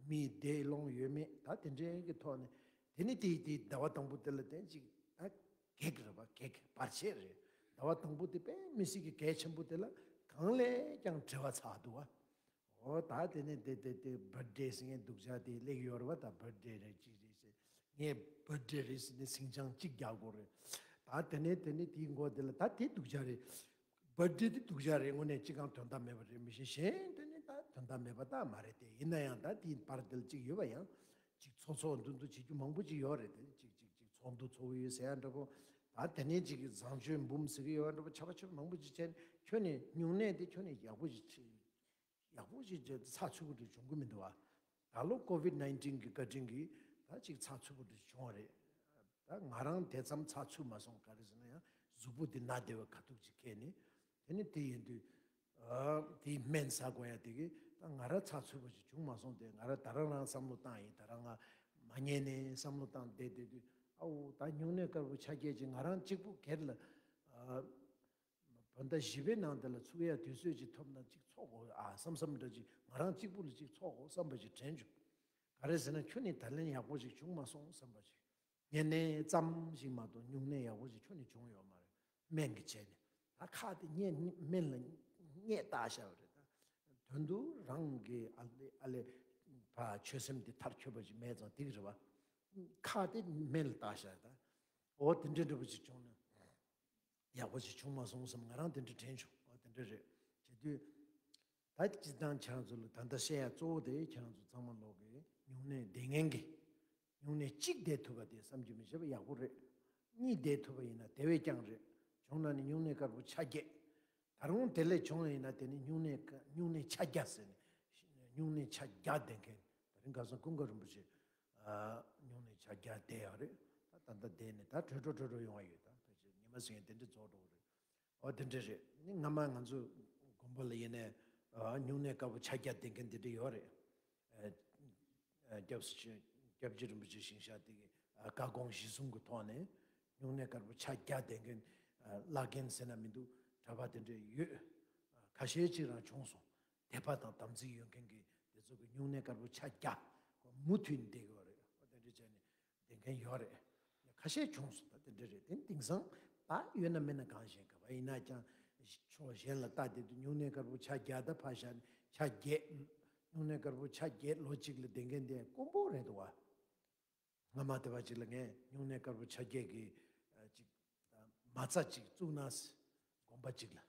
མི་བདེ་ལོང་ཡོད་མེད། ད་དེ་འདྲའི་གི་ཐོག་ནས། དེ་ནི་དེ་དེ་ཟླ་བ་དང་པོ་དེ་ལ་དེ་གཅིག་ད་གེགས་རེད་པ། གེགས་བར་ཆད་རེད། ཟླ་བ་དང་པོ་དེ་དཔེ་མི་སྲིད་ཀྱི་གལ་ཆེན་པོ་དེ་ལ་གང་ལས་ཀྱང་བྲེལ་བ་ཚ་འདུག་བ། འོ་ད་དེ་ནས་དེ་དེ་དེ་བར་ཐ་ཌེ་ཟེར་མཁན་སྡུག་ཅག་དེ་སླེབས་ཡོད་རེད་བ། ད་བར་ཐ་ཌེ་རེད་ཅིག་རེད་ཟེར། ངས་བར་ཐ་ཌེ་རེད་ཟེར་ནས་སིང་ཆང་གཅིག་རྒྱག་དགོས་རེད། ད་དེ་ནས་དེ་ནས་དེའི་མགོ་དེ་ལ་ད་དེ་སྡུག་ཅག་རེད། བར་ཐ་ཌེ་དེ་སྡུག་ཅག་རེད། དངོས་གནས་གཅིག་གང་དོན་དག་མེད་པ་རེད། མི་ཤེས་གཞན་དེ་ནི་ད་དོན་དག་མེད་པ་ད་མ་རེད་དེ། ཡིན་ན་ཡང་ད་དེའི་བར་དེ་ལ་གཅིག་ཡོད་པ་ཡང་། གཅིག་ཚོགས་གཙོ་འདུ་འདུ་བྱེད་རྒྱུ་མང་པོ་ཅིག་ཡོད་རེད་དེ། གཅིག་གཅིག་གཅིག་ཚོགས་འདུ་ཚོགས་ཡོད་ཟེར་ཡ་འདྲ་པོ། ད་དེ་ནས་གཅིག་གི་བཟང་སྤྱོད་འབུམ་ཟེར་གི་ཡོད་འདྲ་པོ། ཆ་བ་ཆ་བ་མང་པོ་ཅིག་བྱས་ནས་ཁྱོན་ནས་སྨྱུང་གནས་དེ་ཁྱོན་ནས་ཡག་པོ་ཞིག་ཡག་པོ་ཞིག་བྱས་ཚགས་ཚུད་པོ་འདྲ་བྱུང་གི་མི་འདུག་བ། ད་ལོ་ཀོ་ཝིད་ནའིན་ཊིན་གི་བཀའ་དྲིན་གྱིས་ད་ཅིག་ཚགས་ཚུད་པོ་འདྲ་བྱུང་བ་རེད། ད་ང་རང་དེ་ཙམ་ཚགས་ཚུད་མ་སོང་། ག་རེ་ཟེར་ན་ཡང་གཟུགས་པོ་འདི་ན་བདེ་བའི་ཁ་ཐུག་ཅིག་ཁེལ་ནས། དེ་ནི་དེ་ཡིན་དུས་ཨ་དེའི་སྨན་ཟ་དགོས་ཡ་དེ་གི་ད་ང་རང་ཚགས་ཚུད་པོ་ཞིག་བྱུང་མ་སོང་སྟེ། ང་རང་ད་རང་རང་བསམ་བློ་བཏང་ཡིན། ད་རང་ང་མ་ཉལ་ནས་བསམ་བློ་བཏང་བསྡད་བསྡད་དུས། ཨའོ་ད་སྨྱུང་གནས་དཀར་པོ་ཆ་བརྒྱད་ཅིག་ང་རང་གཅིག་པུ་སྒེར་ལ་ཨ་བོད་ཟླ་བཞི་པའི་ནང་དེ་ལ་ཚུགས་ཡ་དུས་ཚོད་ཅིག་ཐོབ་ན་ཅིག་འཚོགས་དགོས་ཨ་བསམ་བསམ་འདྲ་ཅིག་ང་རང་གཅིག་པུ་ལ་ཅིག་འཚོགས་དགོས་བསམ་པ་ཅིག་དྲན་བྱུང་། ག་རེ་ཟེར་ན་ཁྱོན་ནས་ད་ལན་ཡག་པོ་ཞིག་བྱུང་མ་སོང་བསམ་པ་ཞིག་ངས་ནས་ཙམ་ཞིག་མ་གཏོགས་སྨྱུང་གནས་ཡག་པོ་ཞིག་ཁྱོན་ནས་བྱུང་ཡོད་མ་རེད། སྨན་གྱི་བྱས་ནས་ད་ཁ་དེ་སྨན་ལ་སྔས་བཏགས་བཞག་པ་རེད། ད་དོན་དུ་རང་གི་ཨ་ལེ་ཨ་ལེ་ཕ་ཆོད་སེམས་དེ་མཐར་འཁྱོལ་བ་ཞིག་མེད་ཙང་དེ་གི་རེད་བ། ཁ་དེ་སྨན་ལ་བཏགས་བཞག་ད་འོ་དེ་འདྲ་འདྲ་པོ་ཞིག་བྱུང་ན། ཡག་པོ་ཞིག་བྱུང་མ་སོང་བསམ། ང་རང་དེ་འདྲ་དྲན་བྱུང་། ཨོ་དེ་འདྲ་རེད། བྱེད་དུས་ད་སྤྱིར་བཏང་ཁྱེད་རང་ཚོ་ལ་ད་ལྟ་བཤད་ཡ་གཙོ་བོ་དེ་ཁྱེད་རང་ཚོ་ཚང་མ་ལོག་གི་སྨྱུང་གནས་བསྡད་མཁན་གྱི། སྨྱུང་གནས་གཅིག་བསྡད་ཐུབ་པ་དེ་བསམ་གྱིས་མི་ཁྱབ་པ་ཡག་པོ་རེད། གཉིས་བསྡད་ཐུབ་པ་ཡིན་ན་དེ་བས་ཀྱང་རེད། བྱུང་ན་ནི་སྨྱུང་གནས་དཀར་པོ་ཆ་བརྒྱད། ད་རུང་དེ་ལས་བྱུང་བ་ཡིན་ན་དེ་ནི་སྨྱུང་གནས་སྨྱུང་གནས་ཆ་བརྒྱ་ཟེར་ནས། སྨྱུང་གནས་ཆ་བརྒྱ་ལྡན་མཁན། ད་རིང་ཁ་སང་ཀུན་དགའ་རིན་པོ་ཆེ། ཨ་སྨྱུང་གནས་ཆ་བརྒྱ་བསྡད་ཡོད་རེད། ད་ད་ལྟ་བསྡད་ནས་ད་བྲོས་བྲོས་བྲོས་བྲོས་ཡོང་བ་ཡོད། ད་ཕལ་ཆེར་ཉི་མ་ཟིན་དེ་འདྲ་རྫོགས་འགྲོ་གི་རེད། ཨོ་དེ་འདྲ་རེད། ནི་སྔ་མ་ང་ཚོ་དགོན་པ་ལ་ཡིན་ནའི་ཨ་སྨྱུང་གནས་དཀར་པོ་ཆ་བརྒྱ་ལྡན་མཁན་དེ་འདྲ་ཡོད་རེད། ཨ་ཨ་སྐྱབས་སུ་མཆི། སྐྱབས་རྗེ་རིན་པོ་ཆེ་ཞིང་གཤེགས་དེ་གི་ཨ་བཀའ་དགོངས་གཞི་བཟུང་གི་ཐོག་ནས་སྨྱུང་གནས་དཀར་པོ་ཆ་བརྒྱ་ལྡན་མཁན་ཨ་བླ་རྒན་ཟེར་ན་མི་འདུག་གྲྭ་པ་དེ་འདྲ་ཡོད། ཨ་ཁ་ཤས་ཅིག་རང་བྱུང་སོང་། དད་པ་དང་དམ་ཚིག་ཡོད་མཁན་གྱི་དེ་ཚོ་གི་སྨྱུང་གནས་དཀར་པོ་ཆ་བརྒྱ་ཁོ་མུ་མཐུད་ནས་བསྡད་ཀྱི་ཡོད་རེད། ཨོ་དེ་འདྲ་བྱས་ནས་བསྡད་མཁན་ཡོད་རེད། ཁ་ཤས་བྱུང་སོང་། ད་དེ་འདྲ་རེད། དེ་དེང་སང་ད་ཡོད་ན་མེད་ན་གང་ཤེས། ག་པ་ཡིན་ན་ཀྱང་ཕྱོགས་གཞན་ལ་ལྟ་བསྡད་དུས་སྨྱུང་གནས་དཀར་པོ་ཆ་བརྒྱ་ད་ཕར་བཞག་ནས་ཆ་བརྒྱད། སྨྱུང་གནས་དཀར་པོ་ཆ་བརྒྱད་ལོ་གཅིག་ལ་བསྡད་མཁན་དེ་དཀོན་པོ་རེད་འདུག་བ། སྔ་མ་དེ་བ་ཅིག་ལ་ངས་སྨྱུང་གནས་དཀར་པོ་ཆ་བརྒྱད་ཀྱི་ཨ་ཅིག་ད་ མ་རྩ་ཅིག་བཙུགས་ན། དགོན་པ་གཅིག་ལ་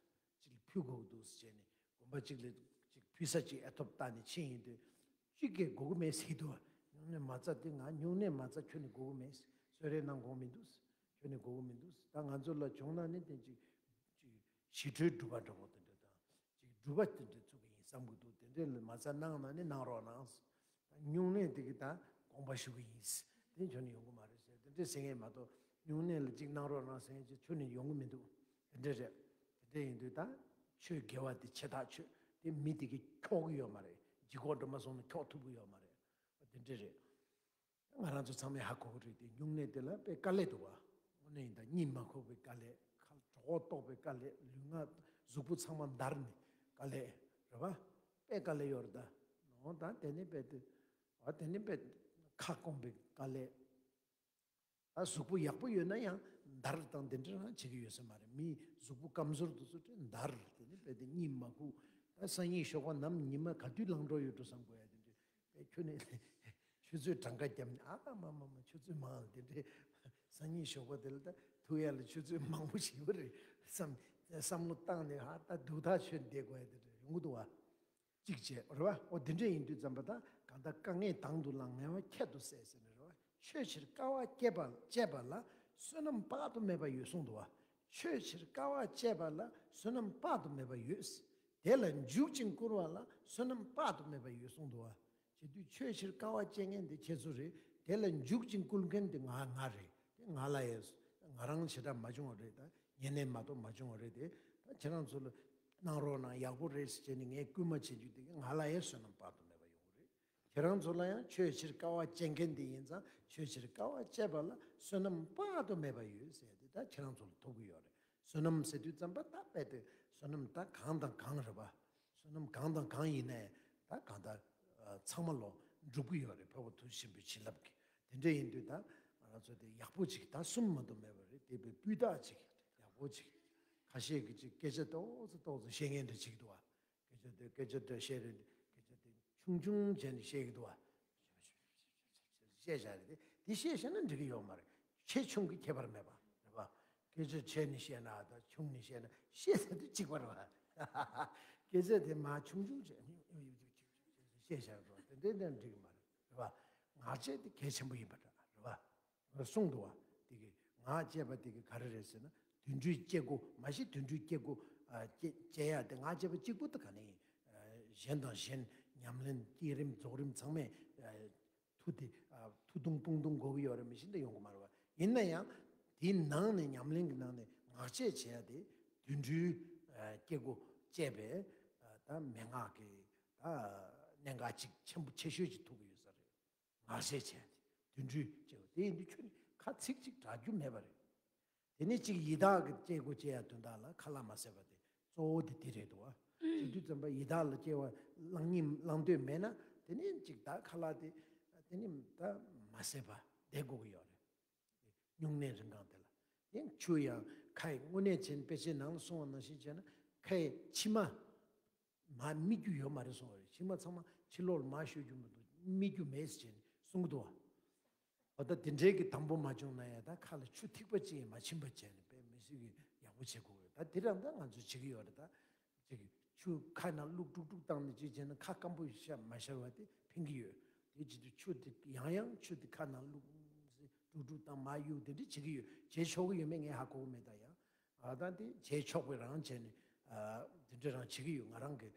གཅིག་ལ་ཕུལ་དགོས་འདུག་ཟེར་བྱས་ནས། དགོན་པ་གཅིག་ལ་གཅིག་ཕུལ་ས་ཅིག་ཨེ་ཐོབ་བལྟས་ནས་ཕྱིན་ཡིན་དུས། གཅིག་གིས་དགོས་ཀྱི་མེད་ཟེར་གྱི་འདུག་བ། སྨྱུང་གནས་མ་རྩ་དེ། ང་སྨྱུང་གནས་མ་རྩ་ཁྱོན་ནས་དགོས་ཀྱི་མེད། གསོལ་རས་གནང་དགོས་མི་འདུག་ཁྱོན་ནས་དགོས་ཀྱི་མི་འདུག་ད་ང་ཚོ་ལ་བྱུང་ན་ནི་དེ་ཅིག་ཅིག་ཞི་ཁྲོའི་སྒྲུབ་པ་འདྲ་པོ་དེ་འདྲ་དང་། ཅིག་སྒྲུབ་པ་དེ་འདྲ་ཚུགས་ཀྱི་ཡིན་བསམ་གྱི་འདུག་དེ་འདྲའི་མ་རྩ་གནང་ན་ནི་གནང་རོགས་གནང་། སྨྱུང་གནས་དེ་གི་ད་དགོངས་པ་ཞུ་གི་ཡིན། དེ་ཁྱོན་ནས་ཡོང་གི་མ་རེད་ཟེར། དེ་འདྲས་ཟེར་མཁན་མ་གཏོགས། སྨྱུང་གནས་ལ་གཅིག་གནང་རོགས་གནང་ཟེར་མཁན་ཅིག་ཁྱོན་ནས་ཡོང་གི་མི་འདུག་དེ་འདྲས་རེད། དེ་འདྲས་ཡིན་དུས་ད་ཆོས་དགེ་བ་དེ་ཆེ་ཐག་ཆོད་དེ། མི་དེ་གིས་འཁྱོག་གི་ཡོད་མ་རེད། ལྗིད་ཁོག་འགྲོ་མ་སོང་ན་འཁྱོག་ཐུབ་ཀྱི་ཡོད་མ་རེད། དེ་འདྲས་རེད། ང་རང་ཚོ་ཚང་མས་ཧ་གོ་གི་རེད་དེ། སྨྱུང་གནས་དེ་ལ་དཔེ་དཀའ་ལས་འདུག་བ། དངོས་གནས་ཡིན་ད་གཉིད་མ་ཁུག་པའི་དཀའ་ལས། ཁ་གྲོད་ཁོག་ལྟོགས་པའི་དཀའ་ལས། ལུས་ངག་གཟུགས་པོ་ཚང་མ་འདར་ནས་དཀའ་ལས་རེད་བ། དཔེ་དཀའ་ལས་ཡོད་རེད་ད། འོ་ད་དེ་ནི་དཔེ་དེ། འོ་དེ་ནི་དཔེ་ཁ་སྐོམ་པའི་དཀའ་ལས། ད་གཟུགས་པོ་ཡག་པོ་ཡོད་ན་ཡང་འདར་དང་དེ་འདྲ་རང་བྱེད་ཀྱི་ཡོད་ས་མ་རེད། མི་གཟུགས་པོ་སྐམ་ཟོར་དུ་ཚོ་འདྲ་འདར། དེ་ནི་དཔེ་དེ་གཉིད་མ་ཁུག་ད་སང་ཉིན་ཞོགས་པ་ནམ་ཉི་མ་ག་དུས་ལངས་འགྲོ་ཡོད་འགྲོ་བསམ་དགོས་ཡ་དེ་འདྲ། དཔེ་ཁྱོད་ནི་ཆུ་ཚོད་གྲངས་ཀ་བརྒྱབ་ནས། ཨ་མ་མ་མ་ཆུ་ཚོད་མང་ལ་དེ་འདྲའི། སང་ཉིན་ཞོགས་པ་དེ་ལ་ད་ཐུག་ཡ་ལ་ཆུ་ཚོད་མང་པོ་ཞིག་ཡོད་རེད་བསམ། བསམ་བློ་བཏང་ནས་ཨ་ད་སྡུག་ཐག་ཆོད་བསྡད་དགོས་ཡ་དེ་འདྲ་ཡོང་གི་འདུག་བ། གཅིག་བྱས་རེད་བ། འོ་དེ་འདྲ་ཡིན་དུས་ཙམ་པ་ད་གང་ལྟར་དཀའ་ངལ་དང་དུ་བླངས། ངལ་བ་ཁྱད་དུ་བསད་ཟེར་ནས་རེད་བ། ཆོས་ཕྱིར་དཀའ་བ་སྤྱད་པ་སྤྱད་པ་ལ་བསོད་ནམས་དཔག་ཏུ་མེད་པ་ཡོད་གསུངས་འདུག་བ། ཆོས་ཕྱིར་དཀའ་བ་སྤྱད་པ་ལ་བསོད་ནམས་དཔག་ཏུ་མེད་པ་ཡོད། དེ་ལ་འཇུག་ཅིང་བསྐུལ་བ་ལ་བསོད་ནམས་དཔག་ཏུ་མེད་པ་ཡོད་གསུངས་འདུག་བ། བྱེད་དུས་ཆོས་ཕྱིར་དཀའ་བ་སྤྱད་མཁན་དེ་ཁྱེད་ཚོ་རེད། དེ་ལ་འཇུག་ཅིང་བསྐུལ་མཁན་དེ་ང་ང་རེད། དེ་ང་ལ་ཡོད། ང་རང་ཞེ་དྲག་མ་བྱུང་བ་རེད། ད་ཉེ་གནས་མ་གཏོགས་མ་བྱུང་བ་རེད་དེ། ད་ཁྱེད་རང་ཚོ་ལ་གནང་རོགས་གནང་། ཡག་པོ་རེད་ཟེར་ནས་ངས་སྐུལ་མ་བྱེད་རྒྱུ་དེ་གིས་ང་ལ་ཡང་བསོད་ནམས་དཔག་ཏུ་མེད་པ་ཡོང་གི་རེད། ཁྱེད་རང་ཚོ་ལ་ཡང་ཆོས་ཕྱིར་དཀའ་བ་སྤྱད་མཁན་དེ་ཡིན་ཙང་། ཆོས་ཕྱིར་དཀའ་བ་སྤྱད་པ་ལ་བསོད་ནམས་དཔག་ཏུ་མེད་པ་ཡོད་ཟེར་དེ་ད་ཁྱེད་རང་ཚོ་ལ་ཐོབ་ཀྱི་ཡོད་རེད། བསོད་ནམས་ཟེར་དུས་ཙམ་པ་ད་དཔེ་དེ་བསོད་ནམས་ད་གང་དང་གང་རེད་པ། བསོད་ནམས་གང་དང་གང་ཡིན་ནའི་ད་གང་ལྟར་ཚང་མ་ལོ་འགྲུབ་ཀྱི་ཡོད་རེད། འཕགས་པ་ཐུགས་རྗེ་ཆེན་པོའི་བྱིན་རླབས་ཀྱིས། དེ་འདྲ་ཡིན་དུས་ད་ང་རང་ཚོ་དེ་ཡག་པོ་ཅིག་ད་གསུམ་མ་གཏོགས་མེད་པ་རེད། དེ་བས་སྤུས་དག་ཅིག་ཡག་པོ་ཅིག་ཁ་ཤས་ཀྱིས་ཅིག་སྐད་ཆ་ཏོག་ཙམ་ཏོག་ཙམ་བཤད་མཁན་འདྲ་ཅིག་འདུག་བ། སྐད་ཆ་དེ་སྐད་ཆ་འདྲ་བཤད་རེད། སྐད་ཆ་དེ་ཆུང་ཆུང་བྱས་ནས་བཤད་ཀྱི་འདུག་བ། བཤད་བཞག་རེད་དེ། དེ་བཤད་བཞག་ན་འགྲིག་གི་ཡོད་མ་རེད། ཆེ་ཆུང་གི་ཁྱད་པར་མེད་པ་རེད་པ། སྐད་ཆ་ཆེ་ནས་བཤད་ན་དང་ཆུང་ནས་བཤད་ན་བཤད་ས་དེ་གཅིག་པ་རེད་པ། སྐད་ཆ་དེ་མར་ཆུང་ཆུང་བྱས་བཤད་བཞག་རེད་པ། དེ་འདྲ་འདྲ་འགྲིག་གི་མ་རེད། རེད་པ། ངག་བཅད་དེ་གལ་ཆེན་པོ་ཡིན་པ་འདྲ་རེད་པ། གསུངས་འདུག་བ། དེ་གི་ངག་བཅད་པ་དེ་གི་ག་རེ་རེད་ཟེར་ན། དུད་འགྲོའི་སྐྱེ་སྒོ། མ་གཞི་དུད་འགྲོའི་སྐྱེ་སྒོ་ཨ་བཅད་བཅད་ཡ་དེ་ངག་བཅད་པ་གཅིག་པུ་དེ་ག་ནས་ཡིན། ཨ་གཞན་དང་གཞན་ཉམས་ལེན་བསྐྱེད་རིམ་རྫོགས་རིམ་ཚང་མས་ཨ་མཐུ་དེ་ཨ་མཐུ་དུང་དཔུང་དུང་དགོས་ཀྱི་ཡོད་རེད། མི་ཤིན་ཏུ་ཡོང་གི་མ་རེད་བ། ཡིན་ན་ཡང་དེའི་ནང་ནས་ཉམས་ལེན་གྱི་ནང་ནས་ངག་བཅད་བྱེད་ཡ་དེ་དུད་འགྲོའི་ཨ་སྐྱེ་སྒོ་བཅད་པའི་ཨ་ད་མན་ངག་གི་ད་གནད་འགག་ཅིག་ཆེན་པོ་ཆེ་ཤོས་ཅིག་ཐུག་གི་ཡོད་ས་རེད། ངག་བཅད་བྱས་ཏེ་དུད་འགྲོའི་སྐྱེ་བ་དེ་ཡིན་དུས་ཁྱོད་ནི་ཁ་ཚིག་གཅིག་གྲག་རྒྱུ་མེད་པ་རེད། དེ་ནས་གཅིག་ཡི་དྭགས་ཀྱི་སྐྱེ་སྒོ་བཅད་ཡ་དོན་དག་ལ་ཁ་ལག་མ་བཟས་པ་དེ་གཙོ་བོ་དེ་དེ་རེད་འདུག་བ། བྱེད་དུས་ཙམ་པ་ཡི་དྭགས་ལ་སྐྱེ་བ་བླང་སྙིང་བླང་འདོད་མེད་ན། དེ་ནས་གཅིག་ད་ཁ་ལག་དེ་དེ་ནས་ད་མ་བཟས་པ་བསྡད་དགོས་ཀྱི་ཡོད་རེད། སྨྱུང་གནས་རིང་གང་དེ་ལ། དེ་ཆུ་ཡང་ཁའི་དངོས་གནས་བྱས་ན་དཔེ་ཆའི་ནང་ལ་གསུངས་པ་ནང་བཞིན་བྱས་ན་ཁའི་ཕྱི་མ། མར་སྨིག་རྒྱུ་ཡོད་མ་རེད་གསུངས་པ་རེད། ཕྱི་མ་ཚང་མ་ཕྱི་ལོགས་ལ་མར་ཤོད་རྒྱུ་མི་འདུག་སྨིག་རྒྱུ་མེད་ཟེར་བྱས་ནས་གསུང་གི་འདུག་བ། འོ་ད་དེ་འདྲའི་གི་དང་པོ་མ་བྱུང་ན་ཡང་ད་ཁ་ལ་ཆུ་ཐིགས་པ་གཅིག་ཡང་མ་ཕྱིན་པ་བྱས་ནས་དཔེ་མི་སྲིད་གི་ཡག་པོ་བྱེད་དགོས་རེད། ད་དེ་རང་ད་ང་ཚོས་བྱེད་ཀྱི་ཡོད་རེད། ད་ཅིག་ཆུ་ཁ་ནང་བླུགས་དཀྲུག་དཀྲུག་བཏང་ནས་ཅིག་བྱས་ན་ཁ་སྐམ་པོ་ཤ་མ་ཤར་བ་དེ་ཕན་གི་ཡོད། དེ་བྱེད་དུས་ཆུ་དེ་ཡང་ཡང་ཆུ་དེ་ཁ་ནང་བླུགས་དཀྲུག་དཀྲུག་བཏང་མར་གཡུག་དེ་འདྲ་བྱེད་ཀྱི་ཡོད། བྱེད་ཆོག་གི་ཡོད་མེད་ངས་ཧ་གོ་གི་མེད། ད་ཡང་ཨ་ད་དེ་བྱེད་ཆོག་པའི་རང་བྱས་ནས་ཨ་དེ་འདྲ་རང་བྱེད་ཀྱི་ཡོད། ང་རང་གི་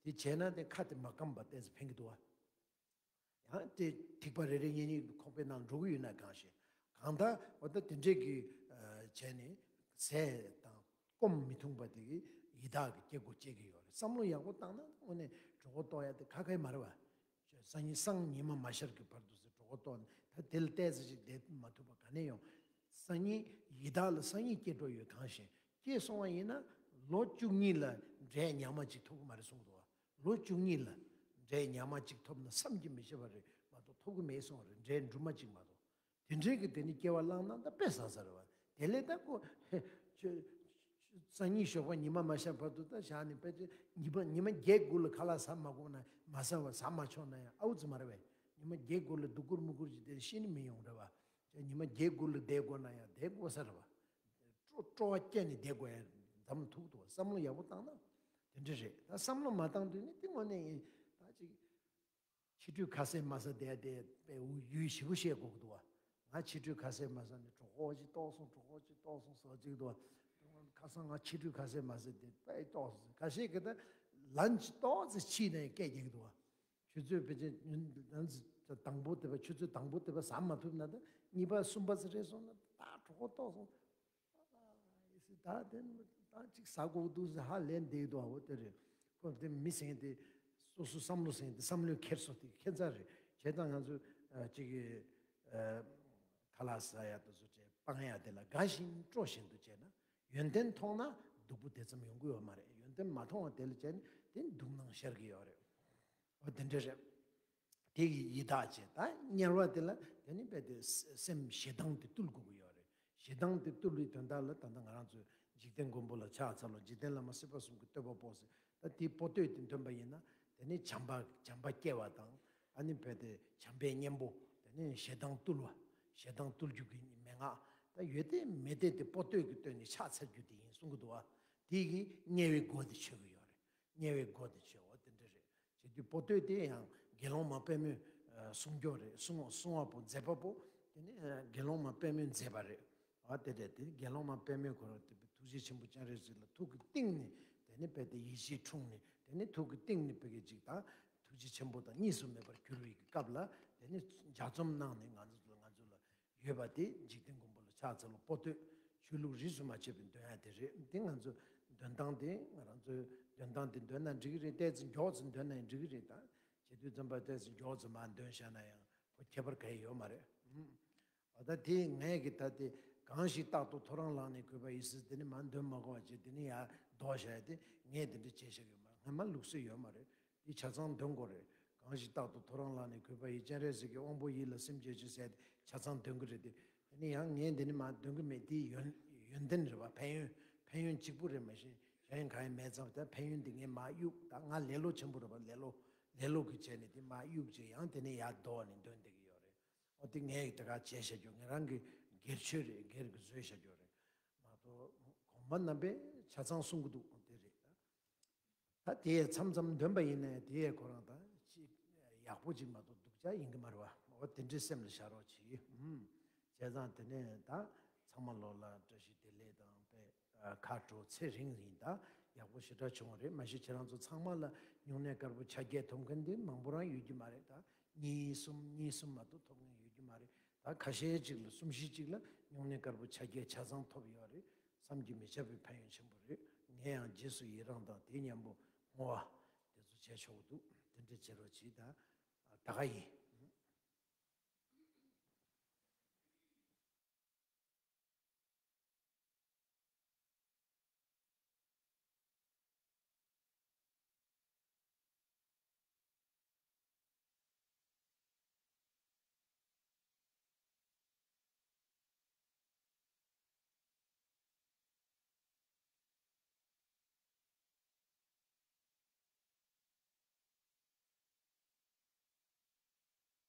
དེ་བྱས་ན་དེ་ཁ་དེ་མ་སྐམ་པ་ཏོག་ཙམ་ཕན་གི་འདུག་བ། ཡང་དེ་ཐིགས་པ་རེ་རེ་གཉིས་གཉིས་ཁོག་པའི་ནང་འགྲོ་གི་ཡོད་ན་གང་ཞིག་གང་ལྟར་འོ་ད་དེ་འདྲས་ཀྱི་ཨ་བྱས་ནས་ཟས་དང་སྐོམ་མི་འཐུང་བ་དེ་གིས་ཡི་དྭགས་ཀྱི་སྐྱེ་སྒོ་བཅད་ཀྱི་ཡོད་རེད། བསམ་བློ་ཡག་པོ་བཏང་ན་དངོས་གནས་གྲོད་ཁོག་ལྟོགས་ཡ་དེ་ཁ་ཁ་མ་རེད་བ། སང་ཉིན་སང་ཉི་མ་མ་ཤར་གྱི་བར་དུ་ཟེར་གྲོད་ཁོག་ལྟོགས་ནས་ད་དེ་ལ་ཏོག་ཙམ་ཞིག་བསྡད་མ་ཐུབ་པ་ག་ནས་ཡོང་། སང་ཉིན་ཡི་དྭགས་ལ་སང་ཉིན་སྐྱེ་འགྲོ་ཡོད། གང་ཞིག་སྐྱེས་སོང་བ་ཡིན་ན་ལོ་བཅུ་གཉིས་ལ་འབྲས་ཉག་མ་གཅིག་ཐོབ་ཀྱི་མ་རེད་གསུངས་འདུག་བ། ལོ་བཅུ་གཉིས་ལ་འབྲས་ཉག་མ་གཅིག་ཐོབ་ན་བསམ་གྱིས་མི་ཁྱབ་པ་རེད་མ་གཏོགས་ཐོབ་ཀྱི་མེད་གསུངས་པ་རེད། འབྲས་འབྲུ་མ་གཅིག་མ་གཏོགས། དེ་འདྲའི་གི་དེ་ནི་སྐྱེ་བ་བླངས་ན་ད་དཔེ་བཟང་ས་རེད་བ། དེ་ལས་ད་ཁོ་ཆུ་སང་ཉིན་ཞོགས་པ་ཉི་མ་མ་ཤར་བར་དུ་ད་བཞག་ནས་དཔེ་ཆ་ཉི་མ་ཉི་མ་བརྒྱད་དགུ་ལ་ཁ་ལག་ཟ་མ་དགོས་ན་མ་ཟ་བ་ཟ་མ་ཆོག་ན་ཡང་ཨའུ་ཙི་མ་རེད་བས། ཉི་མ་བརྒྱད་དགུ་ལ་སྡུག་གུར་མུ་གུར་གྱི་དེ་ཤི་ནི་མི་ཡོང་རེད་བ། ཉི་མ་བརྒྱད་དགུ་ལ་བསྡད་དགོས་ན་ཡང་བསྡད་དགོས་ས་རེད་བ། སྤྲོ་བ་སྐྱེས་ནས་བསྡད་དགོས་ཡ་འཛམ་ཐུག་འདུག་བསམ་བློ་ཡག་པོ་བཏང་ན་དེ་འདྲ་རེད། ད་བསམ་བློ་མ་བཏང་དུས་ནི་དེ་དངོས་གནས་ཡིན། ད་ཅིག་ཕྱི་དྲོད་ཁ་ཟས་མ་ཟ་བསྡད་དེ་དཔེ་ཡུས་ཞེ་པོ་བཤད་དགོས་ཀྱི་འདུག་བ། ང་ཕྱི་དྲོད་ཁ་ཟས་མ་ཟ་ནས་གྲོད་ཁོག་ཅིག་ལྟོགས་སོང་། གྲོད་ཁོག་ཅིག་ལྟོགས་སོང་ཟེར་ཅིག་འདུག་བ། ཁ་སང་ང་ཕྱི་དྲོད་ཁ་ཟས་མ་ཟ་དེ་དཔེ་ལྟོགས་སོང་། ཁ་ཤས་ཀྱིས་ད་ལན་ཅིག་ཏོག་ཙམ་ཕྱིན་ནས་སྐད་རྒྱག་གི་འདུག་བ། ཆུ་ཚོད་ཕལ་ཆེར་ཉུང་ཉུང་དང་པོ་དེ་པ། ཆུ་ཚོད་དང་པོ་དེ་པ་ཟ་མ་ཐུབ་ན། ད་གཉིས་པ་གསུམ་པ་ཙམ་རེད་སོང་ན་ད་གྲོད་ཁོག་ལྟོགས་སོང་། ཨ་ཨ་ཨེ་སི་ད་དེ་ད་ཅིག་ཟ་དགོས་འདུག་ཟེར་ཧ་ལས་བསྡད་འདུག་ཨ། འོ་དེ་རེད། ཁོ་དེ་མི་ཟེར་དེ་སོ་སོ་བསམ་བློ་ཟེར་དེ་བསམ་བློའི་འཁྱེར་སོ་དེ་ཁྱད་མཚར་རེད། བྱས་ཙང་ང་ཚོ་ཨ་ཅིག་ཨ་ཁ་ལག་ཟ་ཡ་དེ་ཚོ་བྱས་སྤང་ཡ་དེ་ལ་དགའ་བཞིན་སྤྲོ་བཞིན་དུ་བྱས་ན། ཡོན་ཏན་མཐོང་ན་སྡུག་པོ་དེ་ཙམ་ཡོང་གི་ཡོད་མ་རེད། ཡོན་ཏན་མ་མཐོང་བ་དེ་ལ་བྱས་ན་དེ་སྡུག་སྣང་ཤར་གི་ཡོད་རེད། འོ་དེ་འདྲ་རེད། དེ་གི་ཡི་དྭགས་བྱས། ད་དམྱལ་བ་དེ་ལ་དེ་ནི་རྦད་དེ་སེམས་ཞེ་སྡང་དེ་བཏུལ་དགོས་ཀྱི་ཡོད་རེད། ཞེ་སྡང་དེ་བཏུལ་བའི་དོན་དག་ལ་ད་ལྟ་ང་རང་ཚོས་འཇིག་རྟེན་མགོན་པོ་ལ་ཕྱག་འཚལ་ལོ། འཇིག་རྟེན་བླ་མ་སྲིད་པ་གསུམ་གྱི་བསྟོད་པ་པོ་ཟེར། ད་དེའི་པོ་ཏོས་དེ་འདོན་པ་ཡིན་ན་དེ་ནི་བྱམས་པ་བྱམས་པ་སྐྱེ་བ་དང་། ཨ་ནི་རྦད་དེ་བྱམས་པའི་གཉེན་པོ། དེ་ནི་ཞེ་སྡང་བཏུལ་བ། ཞེ་སྡང་བཏུལ་རྒྱུ་གི་མན་ངག་ད་ཡོད་དེ་མེད་དེ་དེ་པོ་ཏོས་ཀྱི་བསྟོད་ནས་ཕྱག་འཚལ་རྒྱུ་དེ་ཡིན་གསུང་གི་འདུག་བ། དེ་གི་དམྱལ་བའི་སྒོ་དེ་ཆོད་ཀྱི་ཡོད་རེད། དམྱལ་བའི་སྒོ་དེ་ཆོད། འོ་དེ་འདྲ་རེད། བྱེད་དུས་པོ་ཏོས་དེ་ཡང་དགེ་སློང་མ་པད་མོས་གསུང་སྐྱོར་རེད། གསུང་གསུང་བ་པོ་མཛད་པ་པོ་དེ་ནི་དགེ་སློང་མ་པད་མོས་མཛད་པ་རེད། འོ་དེ་རེད། དེ་དགེ་སློང་མ་པད་མོས་ཁོ་རང་དེ་ཐུགས་རྗེ་ཆེན་པོ་སྤྱན་རས་གཟིགས་ལ་ཐུགས་ཀྱི་གཏིང་ནས་དེ་ནི་རྦད་དེ་ཡིད་ཆེས་འཁྲུངས་ནས། དེ་ནི་ཐུགས་ཀྱི་གཏིང་ནས་རྦད་དེ་ཅིག་ད་ཐུགས་རྗེ་ཆེན་པོ་དང་གཉིས་སུ་མེད་པར་གྱུར་བའི་སྐབས་ལ། དེ་ནི་ལྗགས་རྩོམ་གནང་ནས་ང་ཚོ་ལ་ང་ཚོ་ལ་ཡོད་པ་དེ་འཇིག་རྟེན་མགོན་པོ་ལ་ཕྱག་འཚལ་ལོ། པོ་ཏོས་ཆོས་ལུགས་རིས་སུ་མ་ཆད་པའི་འདོན་ཡ་དེ་རེད། དེ་ང་ཚོ་འདོན་སྟངས་དེ་ང་རང་ཚོའི་འདོན་སྟངས་དེ་འདོན་ན་འགྲིག་གི་རེད། ཏོག་ཙམ་མགྱོགས་ཙམ་འདོན་ན་ཡང་འགྲིག་གི་རེད། ད་བྱེད་དུས་ཙམ་པ་ཏོག་ཙམ་མགྱོགས་ཙམ་མར་འདོན་བཞག་ན་ཡང་ཁོ་ཁྱད་པར་ག་ཡེ་ཡོད་མ་རེད། ཨ་ད་དེ་ངས་ཀྱི་ད་དེ་གང་ཞིག་རྟག་ཏུ་ཐོ་རངས་ལངས་ནས་གུས་པ་ཡི་ཟེར་དེ་ནི་མར་འདོན་མ་དགོས་པ་བྱས། དེ་ནི་ཡར་ལྡོག་བཞག་ཡ་དེ་ངས་དེ་འདྲ་བྱས་བཞག་གི་ཡོད་མ་རེད། སྔ་མ་ལུགས་སྲོལ་ཡོད་མ་རེད། དེ་ཆ་ཚང་འདོན་དགོས་རེད། གང་ཞིག་རྟག་ཏུ་ཐོ་རངས་ལངས་ནས་གུས་པ་ཡི། སྤྱན་རས་གཟིགས་ཀྱི་དབང་པོ་ཡིད་ལ་སིམ་བྱེད་ཅིང་ཟེར་དེ་ཆ་ཚང་འདོན་གི་རེད་དེ། དེ་ནི་ཡང་ངས་འདི་ནི་མར་འདོན་གི་མེད། དེའི་ཡོན་ཡོན་ཏན་རེད་བ། ཕན་ཡོན་ཕན་ཡོན་གཅིག་པུ་རེད། མ་གཞི་གཞན་གང་ཡང་མེད་ཙང་། ད་ཕན་ཡོན་འདི་ངས་མར་གཡུག་ད་ང་ལེ་ལོ་ཆེན་པོ་རེད་བ། ལེ་ལོ་ལེ་ལོ་གི་བྱས་ནས་དེ་མར་གཡུག་ཅིག་ཡང་དེ་ནས་ཡར་ལྡོག་ནས་འདོན་བསྡད་ཀྱི་ཡོད་རེད། འོ་དེ་ངས་དེ་ག་བྱས་བཞག་རྒྱུ་ང་རང་གི་སྒེར་ཆོས་རེད། སྒེར་གྱི་བཟོས་བཞག་རྒྱུ་རེད་མ་གཏོགས། གོང་མ་རྣམ་པས་ཆ་ཚང་གསུང་གི་འདུག་དེ་རེད། ད་དེ་མཚམས་མཚམས་འདོན་པ་ཡིན་ནའི་དེ་ཁོ་རང་ད་ཅིག་ཡག་པོ་ཅིག་མ་གཏོགས་སྡུག་ཅག་ཡིན་གི་མ་རེད་བ། འོ་དེ་འདྲའི་སེམས་ལ་བཞག་རོགས་གྱིས། ཧུམ། བྱས་ཙང་དེ་ནས་ད་ཚང་མ་ལོ་ལ་བཀྲ་ཤིས་བདེ་ལེགས་དང་དཔེ་ཁ་དྲོ་ཚེ་རིང་ཡིན། ད་ཡག་པོ་ཞེ་དྲག་བྱུང་བ་རེད། མ་གཞི་ཁྱེད་རང་ཚོ་ཚང་མ་ལ་སྨྱུང་གནས་དཀར་པོ་ཆ་བརྒྱད་ཐོབ་མཁན་དེ་མང་པོ་རང་ཡོད་ཀྱི་མ་རེད། ད་གཉིས་གསུམ་གཉིས་གསུམ་མ་གཏོགས་ཐོབ་མཁན་ཡོད་ཀྱི་མ་རེད། ད་ཁ་ཤས་ཅིག་ལ་གསུམ་བཞི་ཅིག་ལ་སྨྱུང་གནས་དཀར་པོ་ཆ་བརྒྱད་ཆ་ཚང་ཐོབ་ཡོད་རེད། བསམ་གྱིས་མི་ཁྱབ་པའི་ཕན་ཡོན་ཆེན་པོ་རེད། ངས་ཡང་རྗེས་སུ་ཡི་རང་དང་དེ་མཉམ་པོ་བསྔོ་བ་དེ་ཚོ་བྱས་ཆོག་གི་འདུག་དེ་འདྲ་བྱེད་རོགས་གྱིས། ད་ད་ག་ཡིན།